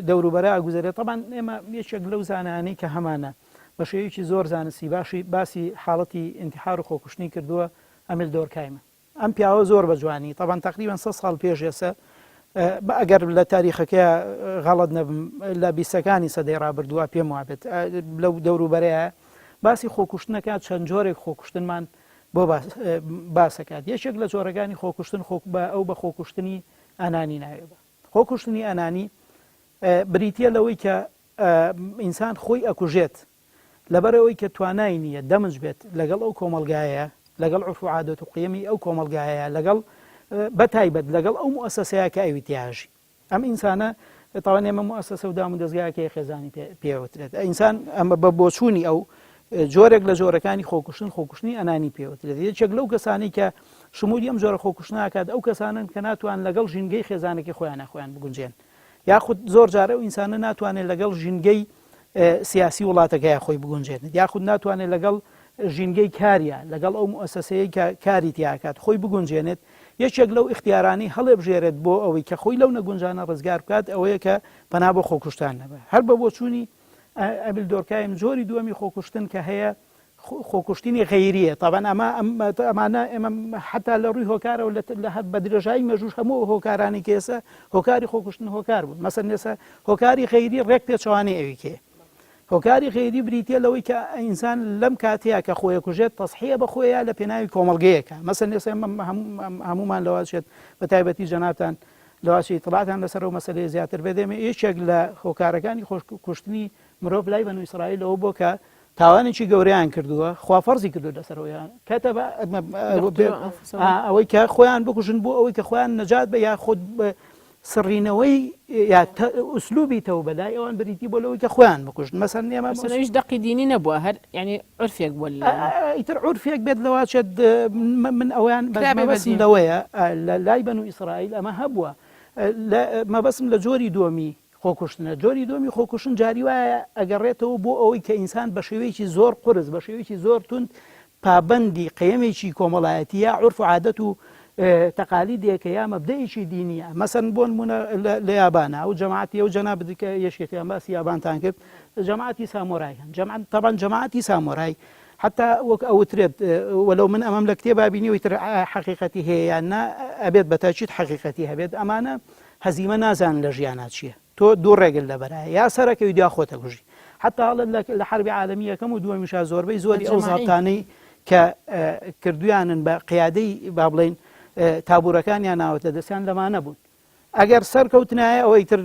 دەوروبەرە ئاگوزارێت تەبان ئێمە یەکێک لەو زانانی کە هەمانە بە شێوەیەکی زۆر زانستی باشی باسی حاڵەتی ئینتحار و خۆکوشتنی کردووە ئەمیل دۆرکایمە ئەم پیاوە زۆر بە جوانی تەبان تەقریبەن سە ساڵ پێش ئێستا ئەگەر لە تاریخەکەی غەڵت نەبم لە بیسەکانی سەدەی ڕابردووە پێم وابێت لەو دەوروبەرەیە باسی خۆکوشتنەکە چەند جۆرێک خۆکوشتنمان بۆ باسەکات یەکێک لە جۆرەکانی خۆکوشتن خۆ بە ئەو بە خۆکوشتنی ئەنانی ناوێ بە خۆکوشتنی ئەنانی بریتە لەوەی کە ئینسان خۆی ئەکوژێت لەبەرئەوەی کە توانای نییە دەمج بێت لەگەڵ ئەو کۆمەڵگایە، لەگەڵ عورف و عادەت و قیەمی ئەو کۆمەڵگایە، لەگەڵ بە تایبەت لەگەڵ ئەو موئەسەسەیە کە ئەوی تیا ئەژی. ئەم ئینسانە تاوان ئێمە موئەسەسە و دام و دەزگایەکەی خێزانی پێ وترێت. ئینسان ئەمە بە بۆچوونی ئەو جۆرێک لە جۆرەکانی خۆکوشتن خۆکوشتنی ئەنانی پێوترێت. یەکێک لەو کەسانی کە شمولی ئەم جۆرە خۆکوشتناکات ئەو کەسانن کە ناتوان لەگەڵ ژینگەی خێزانەکەی خۆیان خۆیان بگونجێن. یاخود زۆر جار ئەو ئینسانە ناتوانێت لەگەڵ ژینگەی سیاسی وڵاتەکەی خۆی بگونجێنێت یاخود ناتوانێت لەگەڵ ژینگەی کاریا لەگەڵ ئەو موسسەیە کە کاری تیاکات خۆی بگونجێنێت یەکێک لەو ئیختیارانی هەڵێبژێرێت بۆ ئەوەی کە خۆی لەو نەگونجانە ڕزگار بکات ئەوەیە کە پەنا بۆ خۆکوشتان نەبە هەر بە بۆچوونی ئەمیل دۆرکایم جۆری دووەمی خۆکوشتن کە هەیە خۆکوشتنی غەیریە تابان ئەمە ئەمانە ئێمە حتا لە ڕووی هۆکارەوە لە هەر بە درێژایی مێژوش هەموو هۆکارانی کێسە هۆکاری خۆکوشتن هۆکار بوون مەسەن نێسە هۆکاری غەیری ڕێک پێچەوانەی ئەوی کێ هۆکاری غەیری بریتە لەوەی کە ئینسان لەم کاتەیە کە خۆی کوژێت تەسحیە بە خۆیان لە پێناوی کۆمەڵگەیەکە مەسەن نێسە هەمومان لەواچێت بە تایبەتی جەنابتان لەواچی ئیتڵاعتان لەسەر ئەو مەسەلەیە زیاتر بێت ئێمە یەکێک لە هۆکارەکانی خۆشکوشتنی مرۆڤ لای بەنو ئیسرائیل ئەوە بۆ کە تاوانێکی گەورەیان کردووە خوا فەرزی کردو لەسەرەوەیان کەتەبە ئەوەی کە خۆیان بکوژن بۆ ئەوەی کە خۆیان نەجات بە یا خۆت سڕینەوەی یا ئوسلوبی تەوبە لای ئەوان بریتی بۆ لەوەی کە خۆیان بکوژن مەسەن ئێمە مەسەلەیش دەقی دینی نەبووە هەر یعنی عورفێک بووە ئیتر عورفێک بێت لەوە چێت من ئەویان مەبەستم لەوەیە لە لای بەنو ئیسرائیل ئەمە هەبووە مەبەستم لە جۆری دووەمی خۆکوشتنە جۆری دووەمی خۆکوشتن جاری وایە ئەگەڕێتەوە بۆ ئەوەی کە ئینسان بە شێوەیەکی زۆر قورس بە شێوەیەکی زۆر توند پابەندی قەیەمێکی کۆمەڵایەتی یا عورف و عادەت و تەقالیدێکە یا مەبدەئێکی دینیە مەسەن بۆ نمونە لە یابانە ئەو جەماعەتی ئەو جەنابت کە یەشێکیان باسی یابانتان کرد جەماعەتی سامۆرای هەن جەماعەت تەبان جەماعەتی سامۆرای حتا وەک ئەوترێت وەلو من ئەمەم لە کتێبا بینیوەی تر حەقیقەتی هەیە یان نا ئەبێت بە تاکید حەقیقەتی هەبێت ئەمانە هەزیمە نازانن لە ژیانا چییە تۆ دوو ڕێگت لەبەرایە یا سەرەکەوی دوا خۆت ئەکوژی حتا ئەڵێن لە حەربی عالەمی یەکەم و دووەمیشا زۆربەی زۆری ئەو زابتانەی کە کردویانن بە قیادەی با بڵین تابوورەکانیان ناوەتە دەستیان لەمانە بوون ئەگەر سەر کەوتنایە ئەوەی تر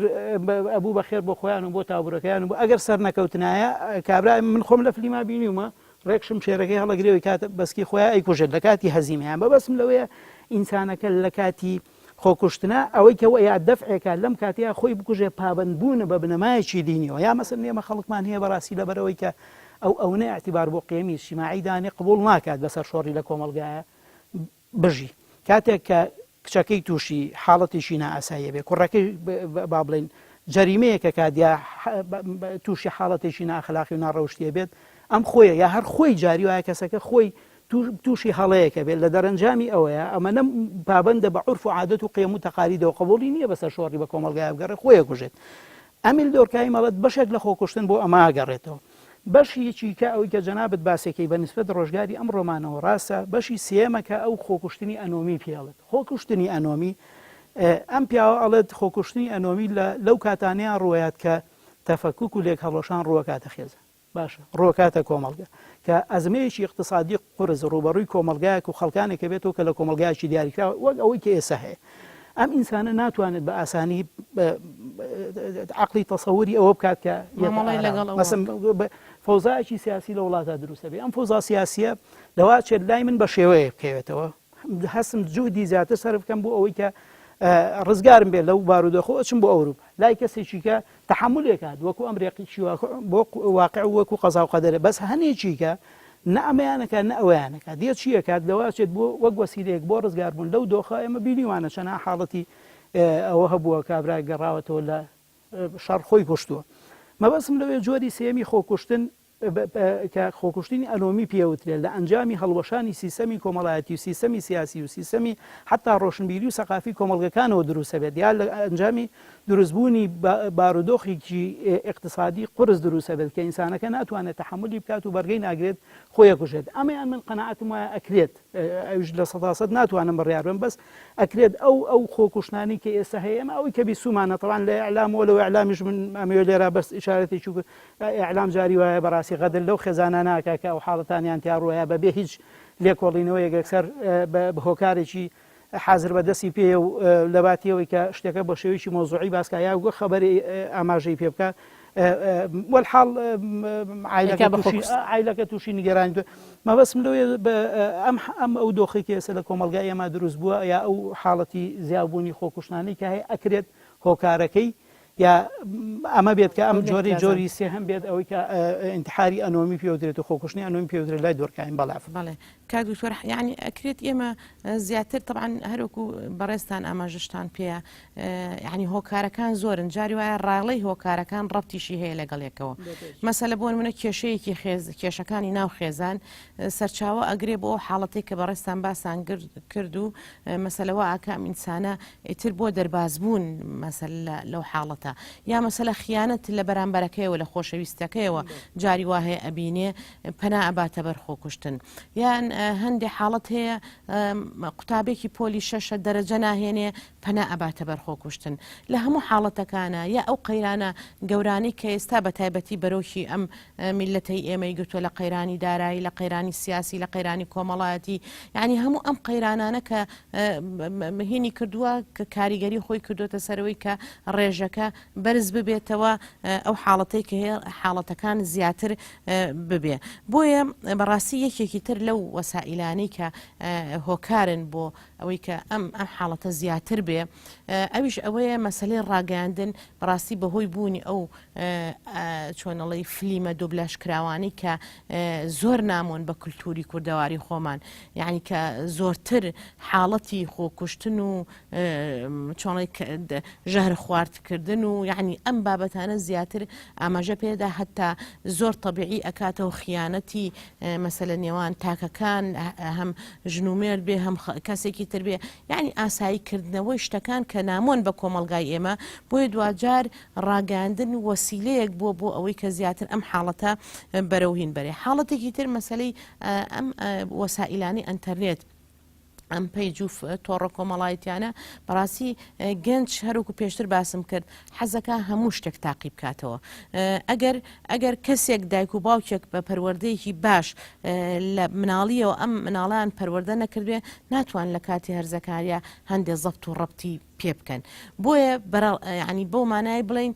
ئەبوو بەخێر بۆ خۆیان و بۆ تابوورەکەیان و ئەگەر سەر نەکەوتنایە کابرا من خۆم لە فلیما بینیومە ڕێک شمشێرەکەی هەڵەگرێەوەی کات بەسکی خۆیان ئەیکوژێت لە کاتی هەزیمەیان بەبەسم لەوەیە ئینسانەکە لە کاتی خۆکوشتنە ئەوەی کە وەیا دەفعێکە لەم کاتەیا خۆی بکوژێ پابەندبوونە بە بنەمایەکی دینیەوە یا مەسەلەن ئێمە خەڵکمان هەیە بەڕاستی لەبەرئەوەی کە ئەو ئەونە ئیعتیبار بۆ قیەمی ئیجتیماعی دانێ قبوڵ ناکات بەسەر شۆڕی لە کۆمەڵگایە بژی کاتێک کە کچەکەی تووشی حاڵەتێکی نائاساییە بێ کوڕەکەی با بڵێین جەریمەیەکە کات یا تووشی حاڵەتێکی ناخلاقی و ناڕەوشتیە بێت ئەم خۆیە یا هەر خۆی جاری وایە کەسەکە خۆی تووشی هەڵەیەکە بێت لە دەرەنجامی ئەوەیە ئەمە نە پابەندە بە عورف و عادەت و قیەم و تەقالیدەوە قبوڵی نییە بەسەر شۆڕی بە کۆمەڵگای بگەڕێ خۆی ئەکوژێت. ئەمیل دۆرکایم ئەڵێت بەشێک لە خۆکوشتن بۆ ئەمە ئەگەڕێتەوە. بەشیکی کە ئەوی کە جەنابت باسێکەی بە نیسبەت ڕۆژگاری ئەم ڕۆمانەوە ڕاستە، بەشی سێیەمە کە ئەو خۆکوشتنی ئەنۆمی پێ ئەڵێت. خۆکوشتنی ئەنۆمی ئەم پیاوە ئەڵێت خۆکوشتنی ئەنۆمی لە لەو کاتانەیان ڕووەیات کە تەفەکوک و لێکهەڵوەشان ڕووەکاتە خێزان. باشە ڕووەکاتە کۆمەڵگە کە ئەزمەیەکی ئیقتسادی قورس ڕووبەڕووی کۆمەڵگایەک و خەڵکانێکە بێتەوە کە لە کۆمەڵگایەکی دیاریکراوە وەک ئەوەی کە ئێستا هەیە ئەم ئینسانە ناتوانێت بە ئاسانی عقلی تەسەوری ئەوە بکات کە فەوزایەکی سیاسی لە وڵاتە دروستە بێ ئەم فەوزا سیاسیە لەواچێت لای من بە شێوەیە بکەوێتەوە هەستم جوهدی زیاتر سەرف بکەم بۆ ئەوەی کە ڕزگارم بێت لەو بارودۆخە ئەچم بۆ ئەوروپا لای کەسێکی کە تەحملێکات وەکو ئەم ڕێقیی بۆ واقع وەکو قەزا و قەدەرە بەس هەنێکی کە نە ئەمەیانەکە نە ئەویانەکە دێ چیەکات لەواچێت بۆ وەک وەسیلەیەک بۆ ڕزگاربوون لەو دۆخە ئێمە بینیوانە چەنە حاڵەتی ئەوە هەبووە کابرا گەڕاوەتەوە لە شەڕ خۆی کوشتووە مەبەستم لەوێ جۆری سێمی خۆکوشتن کە خۆکوشتنی ئەنۆمی پێوترێت لە ئەنجامی هەڵوەشانی سیستەمی کۆمەڵایەتی و سیستەمی سیاسی و سیستەمی حەتا ڕۆشنبیری و سەقافی کۆمەڵگەکانەوە دروستەبێت یا لە ئەنجامی دروستبوونی بارودۆخێکی ئیقتسادی قورس دروستەبێت کە ئینسانەکە ناتوانێت تەحەمولی بکات و بەرگەی ناگرێت خۆی ئەکوژێت ئەمەیان من قەناعەتم وایە ئەکرێت ئەویش 100% ناتوانم بڕیار بم بەس ئەکرێت ئەو ئەو خۆکوشتنانی کە ئێستا هەیە ئێمە ئەوەی کە بیسومانە تەوان لە ئیعلام و لەو ئیعلامیش من ئەمەوێ لێرە بەس ئیشارەتێکی ئیعلام جاری وایە بەڕاستی غەدر لەو خێزانە ناکا کە ئەو حاڵەتانیان تیا ڕووەیە بەبێ هیچ لێکۆڵینەوەیەک یەکسەر بە هۆکارێکی حازر بە دەستی پێیە و لەباتی ئەوەی کە شتەکە بە شێوەیەکی مەوزوعی باس کا یا وەک خەبەری ئاماژەی پێ بکا وەلحاڵ عایلەکە تووشی عایلەکە تووشی نیگەرانی مەبەستم لەوەیە ئەم ئەم ئەو دۆخێک کە ئێستا لە کۆمەڵگای ئێمە دروست بووە یا ئەو حاڵەتی زیابوونی خۆکوشتنانەی کە هەیە ئەکرێت هۆکارەکەی یا ئەمە بێت کە ئەم جۆری جۆری سێهەم بێت ئەوەی کە ئینتحاری ئەنۆمی پێودرێت و خۆکوشتنی ئەنۆمی پێودرێت لای دۆرکایم بەڵاف. بەڵێ کاک دکتۆر یعنی ئەکرێت ئێمە زیاتر طبعا هەروەکو بەڕێزتان ئاماژەشتان پێیە یعنی هۆکارەکان زۆرن جاری وایە ڕاڵەی هۆکارەکان ڕەبتیشی هەیە لەگەڵ یەکەوە مەسەلە بۆ نمونە کێشەیەکی خێز کێشەکانی ناو خێزان سەرچاوە ئەگرێ بۆ حاڵەتێک کە بەڕێزتان باسان کرد و مەسەلە وا ئەکا ئەم ئینسانە ئیتر بۆ دەربازبوون مەسەلە لەو حاڵەتە یا مەسەلە خیانەت لە بەرامبەرەکەیەوە لە خۆشەویستەکەیەوە جاری وا هەیە ئەبینێ پەنا ئەباتە بەر خۆکوشتن یان هەندێ حاڵەت هەیە قوتابێکی پۆلی شەشە دەرەجە ناهێنێ پەنا ئەباتە بەر خۆکوشتن لە هەموو حاڵەتەکانە یا ئەو قەیرانە گەورانەی کە ئێستا بە تایبەتی بەرۆکی ئەم میللەتەی ئێمەی گرتووە لە قەیرانی دارایی لە قەیرانی سیاسی لە قەیرانی کۆمەڵایەتی یعنی هەموو ئەم قەیرانانە کە هینی کردووە کە کاریگەری خۆی کردوتە سەرەوەی کە ڕێژەکە بەرز ببێتەوە ئەو حاڵەتەی کە هەیە حاڵەتەکان زیاتر ببێ بۆیە بەڕاستی یەکێکی تر لەو وەسائیلانەی کە هۆکارن بۆ ئەوەی کە ئەم ئەم حاڵەتە زیاتر بێ ئەویش ئەوەیە مەسلەی ڕاگەیاندن بەڕاستی بەهۆی بوونی ئەو چۆنەڵی فلیمە دۆبلاژ کراوانەی کە زۆر نامۆن بە کولتوری کوردەواری خۆمان یعنی کە زۆرتر حاڵەتی خۆکوشتن و چۆنڵی ژەهر خواردکردن و یعنی ئەم بابەتانە زیاتر ئاماژە پێدا هەتا زۆر طببیعی ئەکاتەوە خیانەتی مەسەلە نێوان تاکەکان هەم ژن و مێرد بێ هەم کەسێکی تر بێ یعنی ئاسایی کردنەوەی شتەکان کە نامۆن بە کۆمەلگای ئێمە بۆیە دواجار ڕاگەیاندن وەسیلەیەک بووە بۆ ئەوەی کە زیاتر ئەم حاڵەتە بەرەو هین بەرێ. حاڵەتێکی تر مەسەلەی ئەم وەسائیلانی ئەنتەرنێت ئەم پەیج و تۆڕە کۆمەڵایەتیانە بەڕاستی گەنج هەروکو پێشتر باسم کرد حەزەکە هەموو شتێک تاقی بکاتەوە ئەگەر ئەگەر کەسێک دایک و باوکێک بە پەروەردەیەکی باش لە مناڵیەوە ئەم مناڵیان پەروەردە نەکردێ ناتوان لە کاتی هەرزەکاریە هەندێک زەبت و ڕەبتی پێ بکەن بۆیە ینی بەو مانای بڵین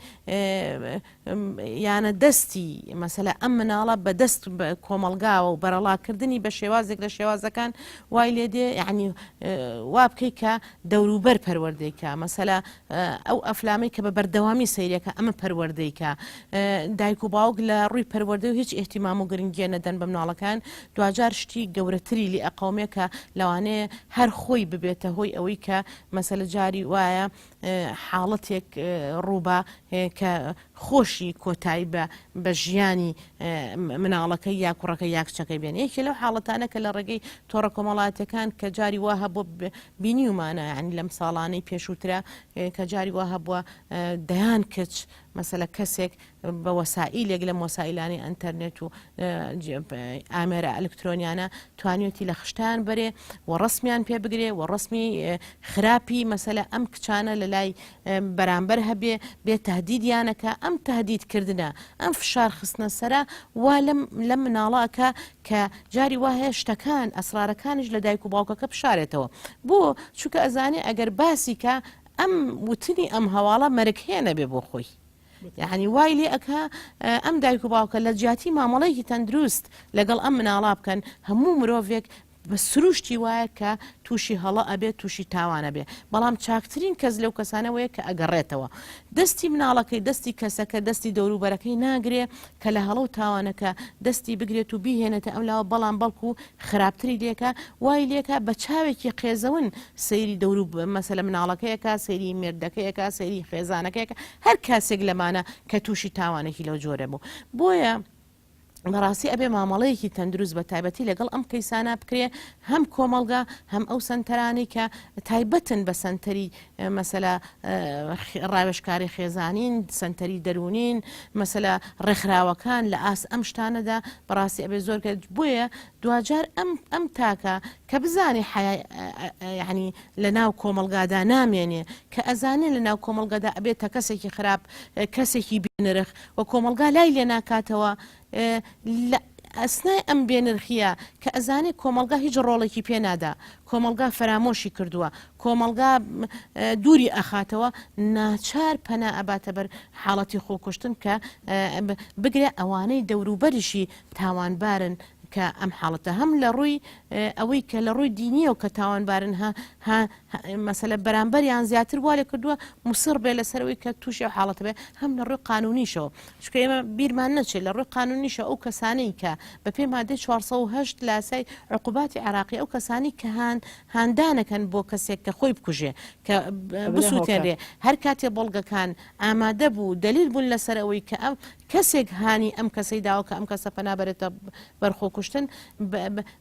یانە دەستی مەسەلە ئەم مناڵە بە دەست کۆمەلگاوە و بەرەڵاکردنی بە شێوازێک لە شێوازەکان وای لێ دێ یعنی وا بکەی کە دەوروبەر پەروەردەیکە مەسەلە ئەو ئەفلامەی کە بە بەردەوامی سەیرەکە ئەمە پەروەردەیکە دایک و باوک لە ڕووی پەروەردە و هیچ ئیهتیمام و گرنگیە نەدەن بە مناڵەکان دواجار شتی گەورەتری لێ ئەقەومێ کە لەوانەیە هەر خۆی ببێتە هۆی ئەوەی کە مەسەلە جاری وایە حاڵەتێک ڕووبا کە خۆشی کۆتایی بە بە ژیانی مناڵەکەی یا کوڕەکە یا کچەکەی بێن یەکێ لەو حاڵەتانە کە لە ڕێگەی تۆڕە کۆمەڵاتەکان کە جاری وا هەبوو بینیومانە یعنی لەم ساڵانەی پێشووترە کە جاری وا هەبووە دەیان کچ. مەسەلە کەسێک بە وەسائیلێک لەم وەسائیلانەی ئەنتەرنێت و ئامێرە ئەلکترۆنیانە توانیوێتی لە خشتیان بەرێ و ڕسمیان پێ بگرێ و ڕسمی خراپی مەسەلە ئەم کچانە لە لای بەرامبەر هەبێ بێ تهدیدیانەکە ئەم تهدید کردنە ئەم فشار خستنە سەرە وا لەم لەم مناڵەکە کە جاری وا هەیە شتەکان ئەسرارەکانیش لە دایک و باوکەکە بشارێتەوە بۆ چونکە ئەزانێ ئەگەر باسی کە ئەم وتنی ئەم هەواڵە مەرگهێنە بێ بۆ خۆی یعنی وای لێ ئەکا ئەم دایک و باوکە لە جیاتی مامەڵەیەکی تەندروست لەگەڵ ئەم مناڵا بکەن هەموو مرۆڤێک بە سروشتی وایە کە تووشی هەڵە ئەبێت تووشی تاوان ئەبێ بەڵام چاکترین کەس لەو کەسانەوەیە کە ئەگەڕێتەوە دەستی مناڵەکەی دەستی کەسەکە دەستی دەوروبەرەکەی ناگرێ کە لە هەڵە و تاوانەکە دەستی بگرێت و بیهێنێتە ئەم لاوە بەڵام بەڵکو خراپتری لێکا وای لێکا بە چاوێکی قێزەون سەیری دەورو مەسەلە مناڵەکەیەکا سەیری مێردەکەیەکا سەیری خێزانەکەیەکە هەر کاسێک لەمانە کە تووشی تاوانێکی لەو جۆرە بوو بۆیە بەڕاستی ئەبێ مامەڵەیەکی تەندروست بە تایبەتی لەگەڵ ئەم کەیسانە بکرێ هەم کۆمەڵگا هەم ئەو سەنتەرانەی کە تایبەتن بە سەنتەری مەسەلە ڕاوێژکاری خێزانین سەنتەری دەروونین مەسەلە ڕێکخراوەکان لە ئاست ئەم شتانەدا بەڕاستی ئەبێ زۆر کە بۆیە دواجار ئەم ئەم تاکە کە بزانێ حەیای یعنی لە ناو کۆمەڵگادا نامێنێ کە ئەزانێ لە ناو کۆمەڵگەدا ئەبێتە کەسێکی خراپ کەسێکی بێنرخ و کۆمەڵگا لای لێ ناکاتەوە لە ئەسنای ئەم بێنرخییە کە ئەزانێ کۆمەڵگا هیچ ڕۆڵێکی پێ نادا، کۆمەڵگا فەرامۆشی کردووە، کۆمەڵگا دووری ئەخاتەوە، ناچار پەنا ئەباتە بەر حاڵەتی خۆکوشتن کە بگرە ئەوانەی دەوروبەریشی تاوانبارن کە ئەم حاڵەتە هەم لە ڕووی ئەوەی کە لە ڕووی دینیەوە کە تاوانبارن ها ها مەسەلە بەرامبەریان زیاتر وا لێ کردووە موسڕ بێ لەسەر ئەوەی کە تووشی ئەو حاڵەتە بێ هەم لە ڕووی قانونیشەوە چونکە ئێمە بیرمان نەچێت لە ڕووی قانونیشە ئەو کەسانەی کە بە پێی مادەی 408 لاسای عقوباتی عراقی ئەو کەسانی کە هان هاندانەکەن بۆ کەسێک کە خۆی بکوژێ کە بسووتێنرێ هەر کاتێ بەڵگەکان ئامادە بوو دلیل بوون لەسەر ئەوەی کە ئەم کەسێک هانی ئەم کەسەی داوە کە ئەم کەسە پەنا بەرێتە بەرخۆکوشتن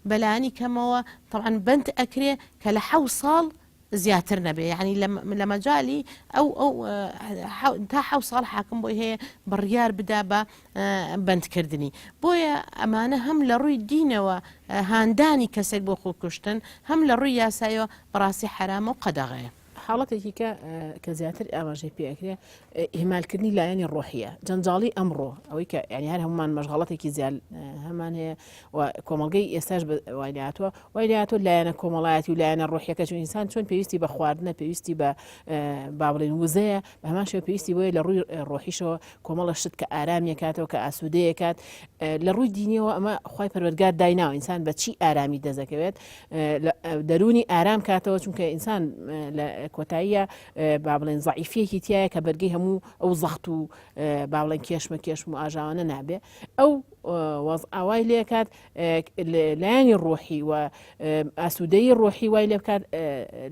بەلانی کەمەوە طبعا بەند ئەکرێ کە لە حەو ساڵ زیاتر نەبێ یعنی لە مەجالی ئەو ئەو تا حەو ساڵ حاکم بۆی هەیە بڕیار بدا بە بەندکردنی بۆیە ئەمانە هەم لە ڕووی دینەوە هاندانی کەسێک بۆ خۆکوشتن هەم لە ڕووی یاسایەوە بەڕاستی حەرامە و قەدەغەیە. حاڵەتێکی کە کە زیاتر ئاماژەی پێ ئەکرێ ئیهمالکردنی لایەنی ڕۆحیە جەنجاڵی ئەمڕۆ ئەوەی کە یعنی هەر هەمومان مەشغەڵەتێکی زیاد هەمان هەیە و کۆمەڵگەی ئێستاش وای لێهاتووە وای لێهاتووە لایەنە کۆمەڵایەتی و لایەنە ڕۆحیەکە چون ئینسان چۆن پێویستی بە خواردنە پێویستی بە با بڵێن وزەیە بە هەمان شێوە پێویستی بۆیە لە ڕووی ڕۆحیشەوە کۆمەڵە شت کە ئارامیەکاتەوە کە ئاسوودەیەکات لە ڕووی دینیەوە ئەمە خوای پەروەردگار دایناوە ئینسان بە چی ئارامی دەزەکەوێت دەروونی ئارام کاتەوە چونکە ئینسان لە کۆتاییە با بڵێن زەعیفیەکی تایە کە بەرگەی هەموو ئەو زەخت و با بڵێن کێشمە کێشم و ئاژاوانە نابێ ئەو وەزعە وای لێکات لایەنی ڕۆحی و ئاسوودەی ڕۆحی وای لێ بکات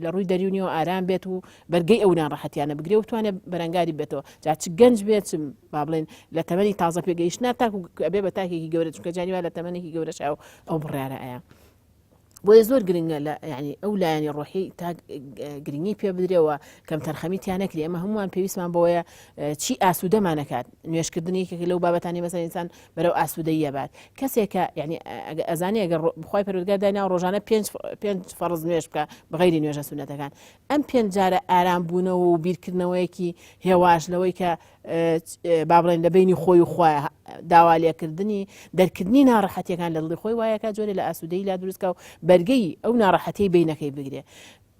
لە ڕووی دەریونیەوە ئارام بێت و بەرگەی ئەو ناڕەحەتیانە بگرێ و بتوانێت بەرەنگاری بێتەوە جا چ گەنج بێت چ با بڵێن لە تەمەنی تازە پێگەیشتنا تاکو ئەبێ بە تاکێکی گەورە چونکە جاری وا لە تەمەنێکی گەورەش ئەو ئەو بڕیارە ئەیە بۆیە زۆر گرنگە لە ینی ئەو لایەنی ڕۆحی تا گرنگی پێ بدرێەوە کەم تەرخەمی تیا نەکرێ ئەمە هەمووان پێویستمان بۆیە چی ئاسوودەمانەکات نوێشکردن یەکێک لەو بابەتانی مەسەر ئینسان بەرەو ئاسوودەیە بات کەسێکە یعنی ئەزانی ئەگەر بخوای پەروەردگار داینا ڕۆژانە پێنج پێنج فەرز نوێژ بکە بغیری نوێژە سونەتەکان ئەم پێنج جارە ئارام بوونەوە و بیرکردنەوەیەکی هێواش لەوەی کە با بڵێن لە بینی خۆی و خوایە داوا لێکردنی دەرکردنی ناڕەحەتیەکان لە دڵی خۆی وایەکە جۆرێ لە ئاسوودەی لا دروستکە و بەرگەی ئەو ناڕەحەتی بینەکەی بگرێ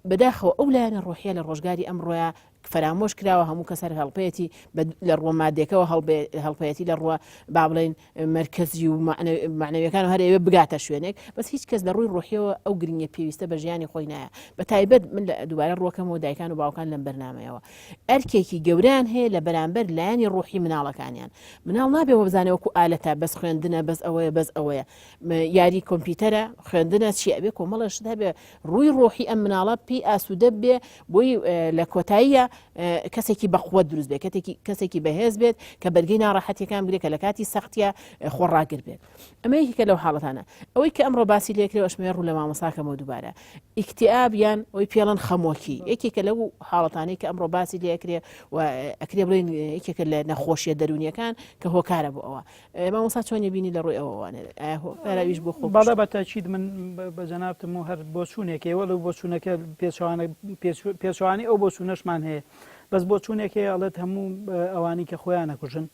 بەداخەوە ئەو لایەنە ڕۆحیە لە ڕۆژگاری ئەمڕۆیا فەرامۆش کراوە هەموو کەس هەر هەڵپەیەتی لە ڕووە مادێکەوە هەڵپەیەتی لە ڕووە با بڵێین مەرکەزی و مەعنەویەکان هەر ئەوێ بگاتە شوێنێک بەس هیچ کەس لە ڕووی ڕۆحیەوە ئەو گرنگە پێویستە بە ژیانی خۆی نایە بە تایبەت من لە دووبارە ڕوەکەمەوە دایکان و باوکان لەم بەرنمەیەوە ئەرکێکی گەوریان هەیە لە بەرامبەر لایەنی ڕۆحی مناڵەکانیان مناڵ نابێ وەبزانێ وەکو ئالەتە بەس خوێندنە بەس ئەوەیە بەس ئەوەیە یاری کۆمپیوتەرە خوێندنە چی ئەبێ کۆمەڵە شت هەبێ ڕووی ڕۆحی ئەم مناڵە پێی ئاسوودە بێ بۆی لە کۆتاییە. کەسێکی بەقوت دروست بێت کەتێکی کەسێکی بەهێز بێت کە بەرگەی ناڕەحەتیەکان بگرێت کە لە کاتی سەختیە خۆڕاگر بێت ئەمە یەکێکە لەو حاڵەتانە ئەوەی کە ئەمڕۆ باسی لێکرێ ئەشمێ ڕوو لە مامۆساکەمەوە دووبارە ئیکتیاب یان ئەوی پێڵەن خەمۆکی یەکێکە لەو حاڵەتانەی کە ئەمڕۆ باسی لێکرێ و ئەکرێ بڵێن یەکێکە لە نەخۆشیە دەرونیەکان کە هۆکارە بۆ ئەوە مامۆسا چۆنی بینی لە ڕووی ئەوەوانێ هۆکاراویش بۆ خۆ بەڵێ بە تاکید من بە جەنابتم و هەر بۆچوونێک هەیە وەلو بۆچوونەکە پێچەوانە پێچەوانەی ئەو بۆچوونەشمان هەیە بەس بۆچوونێک هەیە ئەڵێت هەموو ئەوانی کە خۆیان ئەکوژن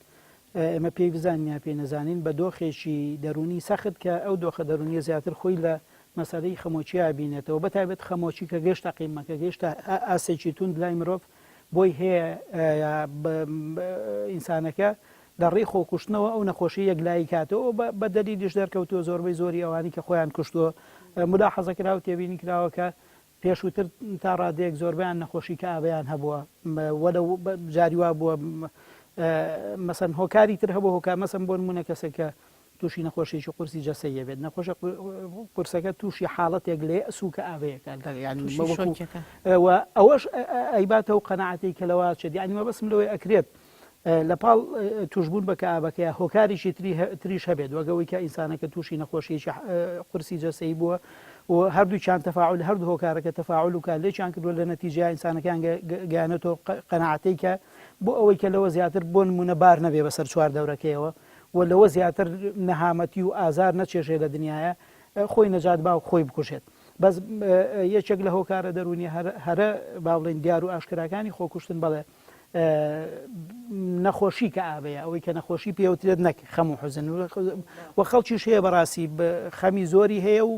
ئێمە پێی بزانین یا پێی نەزانین بە دۆخێکی دەروونی سەخت کە ئەو دۆخە دەروونیە زیاتر خۆی لە مەسەلەی خەمۆکیا بینێتەوە بە تایبەت خەمۆکی کە گەشتە قیمە کە گەشتە ئاستێکی توند لای مرۆڤ بۆی هەیە ئینسانەکە لە ڕێی خۆکوشتنەوە ئەو نەخۆشی یەکلایی کاتەوە بە دەلیلیش دەرکەوتووە زۆربەی زۆری ئەوانی کە خۆیان کوشتووە ملاحەزە کراوە تێبینی کراوە کە پێشووتر تا ڕادەیەک زۆربەیان نەخۆشی کەئابەیان هەبووە وەلەو جاری وا بووە مەسەن هۆکاری تر هەبوو هۆکار مەسەن بۆ نمونە کەسێک کە تووشی نەخۆشیێکی قورسی جەسەیە بێت نەخۆشە قورسەکە تووشی حاڵەتێک لێ ئەسوو کە ئاوەیەکە ئەوەش ئەیباتەوە قەنەعەتی کە لەوە چێت یعنی مەبەسم لەوەی ئەکرێت لە پاڵ تووشبوون بە کەئابەکەیا هۆکاریکی تری تریش هەبێت وەک ئەوەی کە ئینسانەکە تووشی نەخۆشییەکی قورسی جەستەیی بووە و هەردووکیان تەفاعول هەردوو هۆکارەکە تەفاعول و کارلێکیان کردووە لە نەتیجەیا ئینسانەکەیان گەیانۆتەوە قەناعەتەی کە بۆ ئەوەی کە لەوە زیاتر بۆ نموونە بار نەبێ بەسەر چواردەورەکەیەوە و لەوە زیاتر نەهامەتی و ئازار نەچێژێ لە دنیایا خۆی نەجات با و خۆی بکوژێت. بەس یەکێک لە هۆکارە دەروونیە هەرە با بڵێین دیار و ئاشکراکانی خۆکوشتن بەڵێ نەخۆشی کە ئابەیە ئەوەی کە نەخۆشی پێوترێت نەک خەم و حزن و خەڵکیش هەیە بەڕاستی خەمی زۆری هەیە و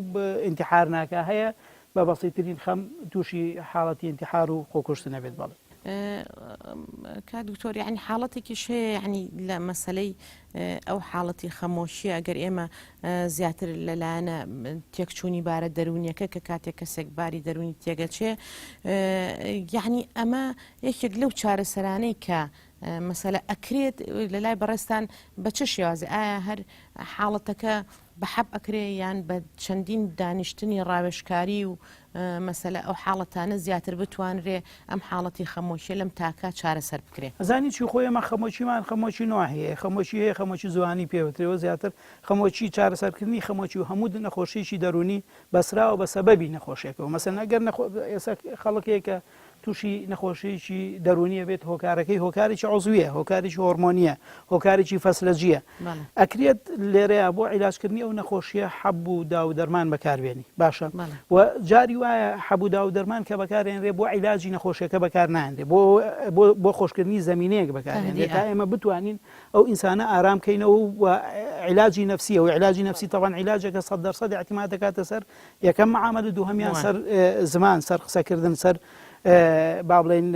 ئینتحار ناکە هەیە بە بەسیترین خەم تووشی حاڵەتی ئینتحار و خۆکوشتن نەبێت بەڵێ. کاک دکتۆر یعنی حاڵەتێکیش هەیە یعنی لە مەسەلەی ئەو حاڵەتی خەمۆشیە ئەگەر ئێمە زیاتر لەلایەنە تێکچوونی بارە دەروونیەکە کە کاتێک کەسێک باری دەروونی تێگەچێ یعنی ئەمە یەکێک لەو چارەسەرانەی کە مەسەلە ئەکرێت لە لای بەڕێزتان بە چ شێوازێ ئایا هەر حاڵەتەکە بە حەب ئەکرێ یان بە چەندین دانیشتنی ڕاوێژکاری و مەسەلە ئەو حاڵەتانە زیاتر بتوانرێ ئەم حاڵەتی خەمۆکیە لەم تاکە چارەسەر بکرێ؟ ئەزانی چی خۆ ئێمە خەمۆکیمان خەمۆکی نوع هەیە خەمۆکی هەیە خەمۆکی زوانی پێوترێ و زیاتر خەمۆکی چارەسەرکردنی خەمۆکی و هەموو نەخۆشیی دەروونی بەسراوە بە سەبەبی نەخۆشیەکەوە مەسەن ئەگەر ئێستا خەڵکێکە تووشی نەخۆشیی دەروونیە بێت هۆکارەکەی هۆکارێکی عزویە هۆکارێکی هۆرمۆنیە هۆکارێکی فەسلەجیە ئەکرێت لێرەیە بۆ عیلاجکردنی ئەو نەخۆشیە حەب و دا و دەرمان بەکاربێنی باشە و جاری وایە حەب و دا و دەرمان کە بەکارێنرێ بۆ عیلاجی نەخۆشیەکە بەکار نایەنرێ بۆ بۆ خۆشکردنی زمینەیەک بەکارێنرێت تا ئێمە بتوانین ئەو ئینسانە ئارام کەینەوە و عیلاجی نەفسیە و عیلاجی نەفسی تەوان عیلاجەکە 100% اعتماد دەکاتە سەر یەکەم معاملە دووهەمیان سەر زمان سەر قسەکردن سەر با بڵێین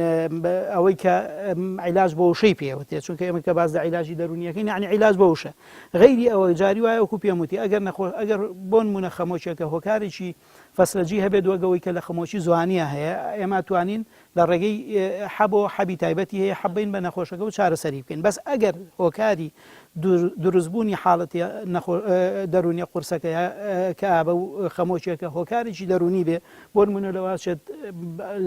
ئەوەی کە عیلاج بۆ وشەی پێوتێ چونکە ئێمە کە باز لە عیلاجی دەرونیەکەین یعنی عیلاج بۆ وشە غەیری ئەوە جاری وایە وەکو پێم وتی ئەگەر نەخۆش ئەگەر بۆ نمونە خەمۆکێکە هۆکارێکی فەسلەجی هەبێت وەگەوەی کە لە خەمۆکی زوانیە هەیە ئێمە توانین لە ڕێگەی حەبەوە حەبی تایبەتی هەیە حەب بەین بە نەخۆشەکە و چارەسەری بکەین بەس ئەگەر هۆکاری دروستبوونی حاڵەتی دەروونیە قورسەکە کەئابە و خەمۆکیەکە هۆکارێکی دەروونی بێ بۆ نمونە لەواچێت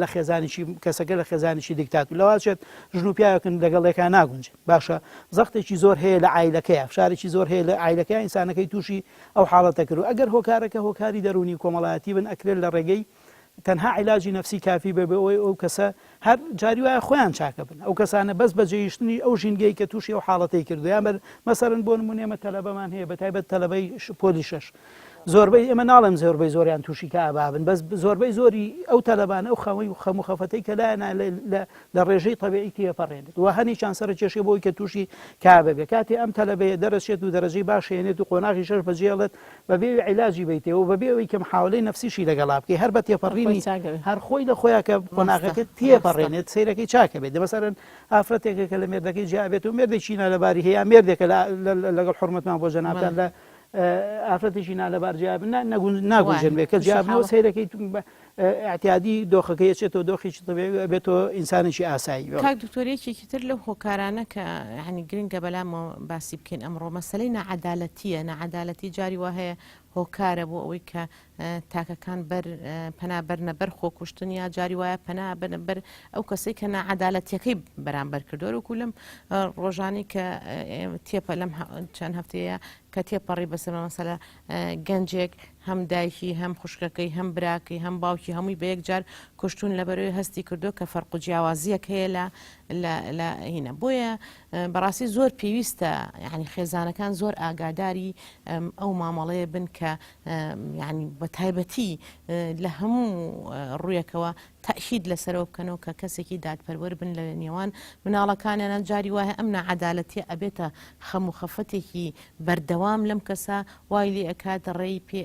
لە خێزانێکی کەسەکە لە خێزانێکی دیکتات و لەواچێت ژن و پیاوێکن لەگەڵ یەکا ناگونجن باشە زەختێکی زۆر هەیە لە عایلەکەیە فشارێکی زۆر هەیە لە عایلەکەی ئینسانەکەی تووشی ئەو حاڵەتە کرد و ئەگەر هۆکارەکە هۆکاری دەروونی کۆمەڵایەتی بن ئەکرێت لە ڕێگەی تەنها عیلاجی نەفسی کافی بێ بۆ ئەوەی ئەو کەسە هەر جاری وایە خۆیان چاکە بن ئەو کەسانە بەس بە جێهیشتنی ئەو ژینگەی کە تووشی ئەو حاڵەتەی کردو یان بەر مەسەرن بۆ نمونە ئێمە تەلەبەمان هەیە بە تایبەت تەلەبەی پۆلی شەش زۆربەی ئێمە ناڵێم زۆربەی زۆریان تووشی کەئابا بن بەس زۆربەی زۆری ئەو تەلەبانە ئەو خەمەی و خەم و خەفەتەی کە لایەنە لە ڕێژەی تەبیعی تێپەڕێنێت و هەنێکیان سەرە کێشەی بۆی کە تووشی کابە بێ کاتێ ئەم تەلەبەیە دەرەچێت و دەرەجەی باش هێنێت و قۆناغی شەش بەجێڵێت بەبێ ئەوی عیلاجی بەیتێ و بەبێ ئەوی کە محاولەی نەفسیشی لەگەڵا بکەی هەر بە تێپەڕینی هەر خۆی لە خۆیان کە قۆناغەکە تێپەڕێنێت سەیرەکەی چاکە بێت مەسەرەن ئافرەتێکە کە لە مێردەکەی جیا بێت و مێردێکی نالەباری هەیە مێردێکە لەگەڵ حرمەتمان بۆ جەنابتان لە ئافرەتێکی نالەبار جیا بن ناگونجێن بێت کە جیابنەوە سەیرەکەی ئیعتیادی دۆخەکەی ئەچێتەوە دۆخێکی تەبیعی و ئەبێتەوە ئینسانێکی ئاسایی. کاک دکتۆر یەکێکی تر لەو هۆکارانە کە یانی گرنگە بەلامەوە باسی بکەین ئەمڕۆ مەسەلەی ناعەدالەتیە، ناعەدالەتی جاری وا هەیە هۆکارە بۆ ئەوەی کە تاکەکان بەر پەنا بەرنە بەر خۆکوشتن یا جاری وایە پەنا بەرنە بەر ئەو کەسەی کە ناعەدالەتیەکەی بەرامبەر کردووە وەکو لەم ڕۆژانی کە تێپە لەم چەند هەفتەیە کە تێپەڕی بەسەر مەسەلە گەنجێک هەم دایکی هەم خوشکەکەی هەم براکەی هەم باوکی هەمووی بە یەکجار کوشتون لەبەرەوەی هەستی کردو کە فەرق و جیاوازیەک هەیە لە لە هینە بۆیە بەڕاستی زۆر پێویستە یعنی خێزانەکان زۆر ئاگاداری ئەو مامەڵەیە بن کە یعنی بە تایبەتی لە هەموو ڕوویەکەوە تەئکید لەسەرەوە بکەنەوە کە کەسێکی دادپەروەر بن لە نێوان مناڵەکانیانا جاری وایە ئەم ناعەدالەتیە ئەبێتە خەم و خەفەتێکی بەردەوام لەم کەسە وای لێ ئەکات ڕێی پێ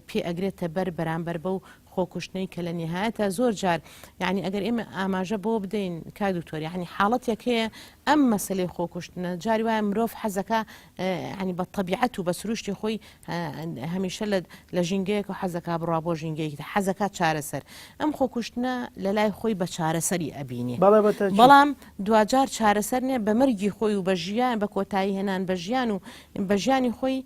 پێ ئەگرێتە بەر بەرامبەر بەو خۆکوشتنەی کە لە نیهایەتا زۆر جار یعنی ئەگەر ئێمە ئاماژە بۆ بدەین کاک دکتۆر یعنی حاڵەتێک هەیە ئەم مەسلەی خۆکوشتنە جاری وایە مرۆڤ حەزەکە ینی بە تەبیعەت و بە سروشتی خۆی هەمیشە لە ژینگەیەک و حەزەکا بڕوا بۆ ژینگەیەکی تر حەزەکا چارەسەر ئەم خۆکوشتنە لە لای خۆی بە چارەسەری ئەبینێ بەڵێ بە تەئکید. بەڵام دواجار چارەسەر نیە بە مەرگی خۆی و بە ژیان بە کۆتایی هێنان بە ژیان و بە ژیانی خۆی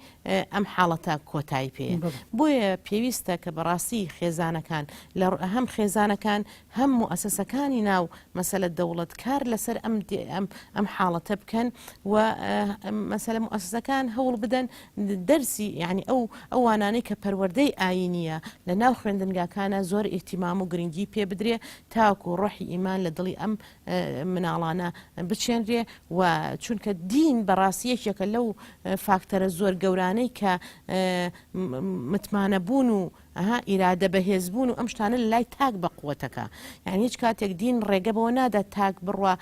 ئەم حاڵەتە کۆتایی پێ بەڵێ. بۆیە پێویستە کە بەڕاستی خێزانەکان لە هەم خێزانەکان هەم موئەسەسەکانی ناو مەسەلە دەوڵەت کار لەسەر ئەم ئەم ئەم حاڵەتە بکەن و مەسەلە موئەسەسەکان هەوڵ بدەن دەرسی یعنی ئەو ئەو وانانەی کە پەروەردەی ئایینیە لە ناو خوێندنگاکانە زۆر ئیهتیمام و گرنگی پێ بدرێ تاکو ڕۆحی ئیمان لە دڵی ئەم مناڵانە بچێنرێ و چونکە دین بەڕاستی یەکێکە لەو فاکتەرە زۆر گەورانەی کە متمانەبوون و ئەها ئیرادە بەهێز بوون و ئەم شتانە لە لای تاک بە قوتەکە یعنی هیچ کاتێک دین ڕێگە بەوە نادا تاک بڕوا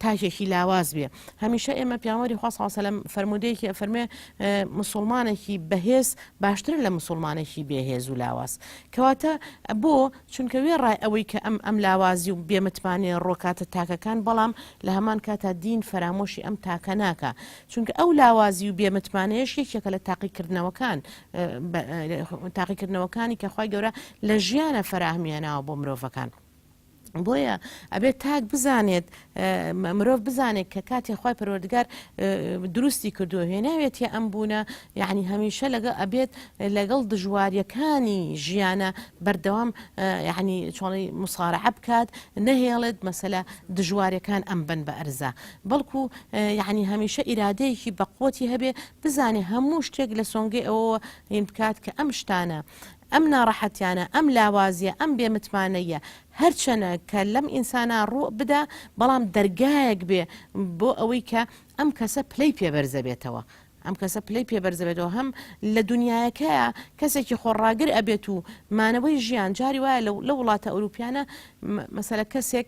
تاکێکی لاواز بێ هەمیشە ئێمە پیامەری خوا صلی سەلام فەرموودەیەکی ئەفەرمێ مسلمانێکی بەهێز باشترە لە مسلمانێکی بێهێز و لاواز کەواتە بۆ چونکە وێڕای ئەوەی کە ئەم ئەم لاوازی و بێمتمانەیە ڕۆکاتە تاکەکان بەڵام لە هەمان کاتا دین فەرامۆشی ئەم تاکە ناکا چونکە ئەو لاوازی و بێمتمانەیەش یەکێکە لە تاقیکردنەوەکان تاقیکردنەوەکانی کە خوای گەورە لە ژیانە فەراهمیاناوە بۆ مرۆڤەکان. بۆیە ئەبێت تاک بزانێت مرۆڤ بزانێت کە کاتێ خوای پەروەردگار دروستی کردووە هێناوێتیە ئەم بوونە یعنی هەمیشە لەگەڵ ئەبێت لەگەڵ دژواریەکانی ژیانە بەردەوام یعنی چۆڵی مسارعە بکات نەهێڵێت مەسەلە دژوارەکان ئەم بن بە ئەرزا بەڵکو یعنی هەمیشە ئیرادەیەکی بەقوەتی هەبێ بزانێ هەموو شتێک لە سۆنگەی ئەوەوە هین بکات کە ئەم شتانە ئەم ناڕەحەتیانە، ئەم لاوازیە، ئەم بێ متمانەییە هەرچەنە کە لەم ئینسانە ڕوو بدا بەڵام دەرگایەک بێ بۆ ئەوەی کە ئەم کەسە پلەی پێ بەرزەبێتەوە. ئەم کەسە پلەی پێ بەرزەبێتەوە هەم لە دنیایەکەیە کەسێکی خۆڕاگر ئەبێت و مانەوەی ژیان جاری وایە لە وڵاتە ئەوروپیانە مەسەلە کەسێک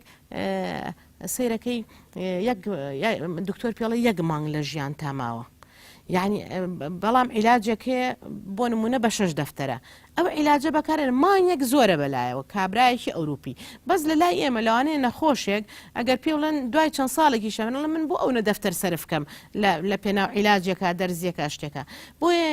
سەیرەکەی یەک دکتۆر پێڵێ یەک مانگ لە ژیان تا ماوە یعنی بەڵام عیلاجێک هەیە بۆ نمونە بە شەش دەفتەرە ئەو عیلاجە بەکارێن مانگێک زۆرە بەلایەوە کابرایەکی ئەوروپی بەس لە لای ئێمە لەوانەیە نەخۆشێک ئەگەر پێ بڵێن دوای چەند ساڵێکی شەمنڵە من بۆ ئەو نە دەفتەر سەرف کەم لە پێناو عیلاجێکە دەرزیەکە شتێکە بۆیە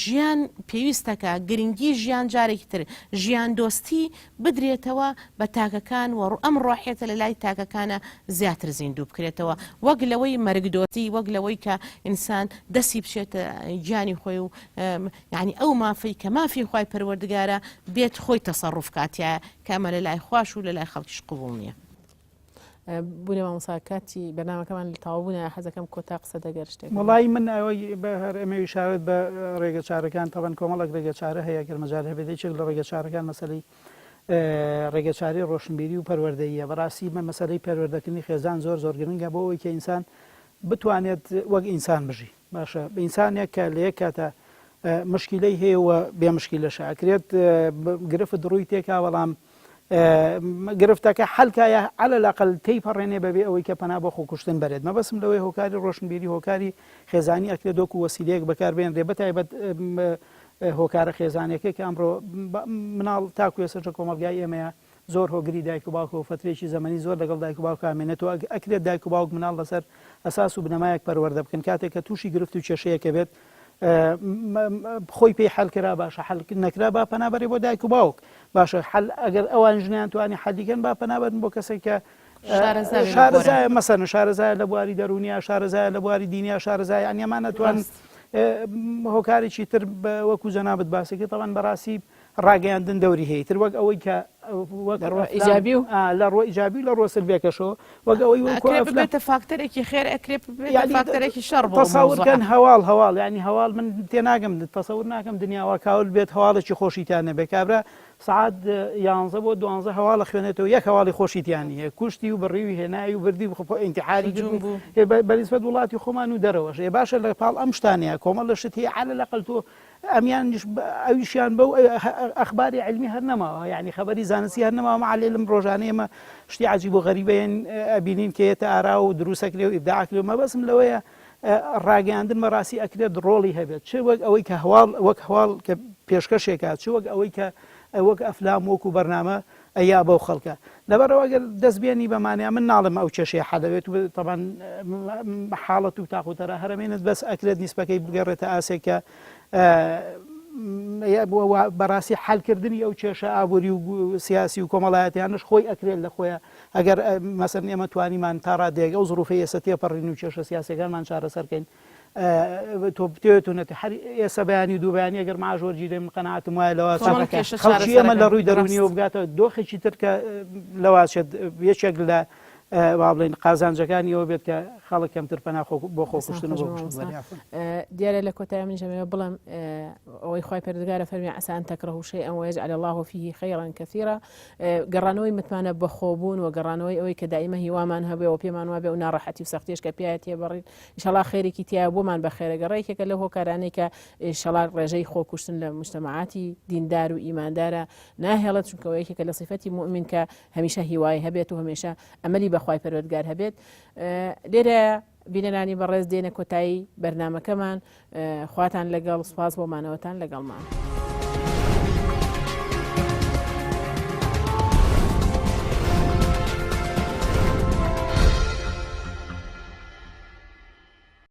ژیان پێویستەکە گرنگی ژیان جارێکی تر ژیان دۆستی بدرێتەوە بە تاکەکان و ئەم ڕۆحیەتە لە لای تاکەکانە زیاتر زیندوو بکرێتەوە وەک لەوەی مەرگدۆستی وەک لەوەی کە ئینسان دەستی بچێتە گیانی خۆی و یعنی ئەو مافەی کە مافی خوای پەروەردگارە بێت خۆی تەسەڕوف کاتیایە کە ئەمە لە لای خواش و لە لای خەڵکیش قبوڵ نییە. بورە مامۆستا کاتی بەرنامەکەمان لە تەواو بوونە حەزەکەم کۆتا قسە دەگەر شتێک وەڵایی من ئەوەی بە هەر ئەمەوی شارەت بە ڕێگە چارەکان تەبەن کۆمەڵێک ڕێگە چارە هەیە گەر مەجال هەبێت یەکێک لە ڕێگە چارەکان مەسەلەی ڕێگە چارەی ڕۆشنبیری و پەروەردەییە بەڕاستی مە مەسەلەی پەروەردەکردنی خێزان زۆر زۆر گرنگە بۆ ئەوەی کە ئینسان بتوانێت وەک ئینسان بژی باشە ئینسانێک کە لە یەک کاتە مشکیلەی هەیە و بێ مشکیلەشە ئەکرێت گرفت ڕووی تێکا بەڵام گرفتەکە حەل کا یا علی الاقل تێیپەڕێنێ بەبێ ئەوەی کە پەنا بۆ خۆکوشتن بەرێت مەبەستم لەوەی هۆکاری ڕۆشنبیری هۆکاری خێزانی ئەکرێت وەکو وەسیلەیەک بەکاربێنرێ بەتایبەت هۆکارە خێزانیەکەی کە ئەمڕۆ مناڵ تاکو ئێستاش لە کۆمەڵگای ئێمەیە زۆر هۆگری دایک و باوکەوە فەترێکی زەمەنی زۆر لەگەڵ دایک و باوکا ئەمێنێتەوە ئەکرێت دایک و باوک مناڵ لەسەر ئەساس و بنەمایەک پەروەردە بکەن کاتێک کە تووشی گرفت و کێشەیەکە بێت خۆی پێی حەل کرا باشە حەل نەکرا با پەنا بەرێ بۆ دایک و باوک باشە حەل ئەگەر ئەوان ژنیان توانی حەلیکەن با پەنا بەرن بۆ کەسێک کە شارەزایە مەسەن شارەزایە لە بواری دەرونیا شارەزایە لە بواری دینیا شارەزایە ئەنیەمانە توان. هۆکارێکی تر وەکو جەنابت باسی کرد تەوان بەڕاستی ڕاگەیاندن دەوری هەیە تر وەک ئەوەی کە وەک ئیجابی و لە ڕۆ ئیجابی لە ڕۆ سلبێکەشەوە وەک ئەوەی وەکو بێتە فاکتەرێکی خێر ئەکرێ فاکتەرێکی شەڕ بۆ تەسەورکەن هەواڵ هەواڵ ینی هەواڵ من تێناگەم تەسەور ناکەم دنیاوا کاول بێت هەواڵێکی خۆشیتان نەبێ کابرا سەعات یانزە بۆ دوانزە هەواڵ ئەخوێنێتەوە یەک هەواڵی خۆشی تیا نییە کوشتی و بڕیوی هێنای و بردی و ئینتحاری کرد هجوم بوو. ئێ بە نیسبەت وڵاتی خۆمان و دەرەوەش ئێ باشە لە پاڵ ئەم شتانەیە کۆمەڵ لە شت هەیە عەلە لەقەل تۆ ئەمیانیش ئەویشیان بەو ئەخباری عیلمی هەر نەماوە یعنی خەبەری زانستی هەر نەماوە مع العلم ڕۆژانە ئێمە شتی عەجیب و غەریبەیەن ئەبینین کە یەتە ئارا و دروستەکرێ و ئیبداعەکرێ و مەبەستم لەوەیە ڕاگەیاندن بەڕاستی ئەکرێت ڕۆڵی هەبێت چ وەک ئەوەی کە هەواڵ وەک هەواڵ کە پێشکەشێکا چ وەک ئەوەی کە وەک ئەفلام وەکو بەرنامە ئەیا بەو خەڵکە لەبەرەوە ئەگەر دەست بێنی بەمانە من ناڵم ئەو کێشەیە حەلەوێت و تەبان حاڵەت و تاقوتەرە هەرەمێنت بەس ئەکرێت نیسبەکەی بگەڕێتە ئاسێک کە بەڕاستی حلکردنی ئەو کێشە ئابووری و سیاسی و کۆمەڵایەتیانش خۆی ئەکرێت لە خۆیان ئەگەر مەسەلەن ئێمە توانیمان تا ڕادەیەک ئەو زروفەی ئێستا تێپەڕین و کێشە سیاسیەکانمان چارەسەر کەین تۆ بتەوێت و نەتە هەر ئێستا بەیانی و دوو بەیانی ئەگەر معاش وەرگیرێ من قەناعەتم وایە لەوە خەڵکی ئێمە لە ڕووی دەروونیەوە بگاتە دۆخێکی تر کە لەوە چێت یەکێک لە با بڵێین قازانجەکانی ئەوە بێت کە خەڵک کەمتر پەنا بۆ خۆکوشتن بۆ دیارە لە کۆتای من ژەمەوە بڵم ئەوەی خوای پەروەردگارە فەرمی عسى أن تكرهوا شيئا ويجعل الله فيه خيرا كثيرا گەڕانەوەی متمانە بەخۆبوون و گەڕانەوەی ئەوەی کە دائیمە هیوامان هەبێ و پێمان وابێ و ناڕەحەتی و سەختیش کە پیاە تێبەڕین ئیشەڵا خێرێکی تایە بۆمان بەخێرە گەڕێ یەکێکە لەو هۆکارانەی کە ئیشەڵا ڕێژەی خۆکوشتن لە مجتەمەعاتی دیندار و ئیماندارە ناهێڵێت چونکە یەکێکە لە سیفەتی موئمین کە هەمیشە هیوای هەبێت و هەمیشە ئەمەلی بەخوای پەروەردگار هەبێت لێرە بینەرانی بەڕێز دێنە کۆتایی بەرنمەکەمان خواتان لەگەڵ سوپاس بۆ مانەوەتان لەگەڵمان.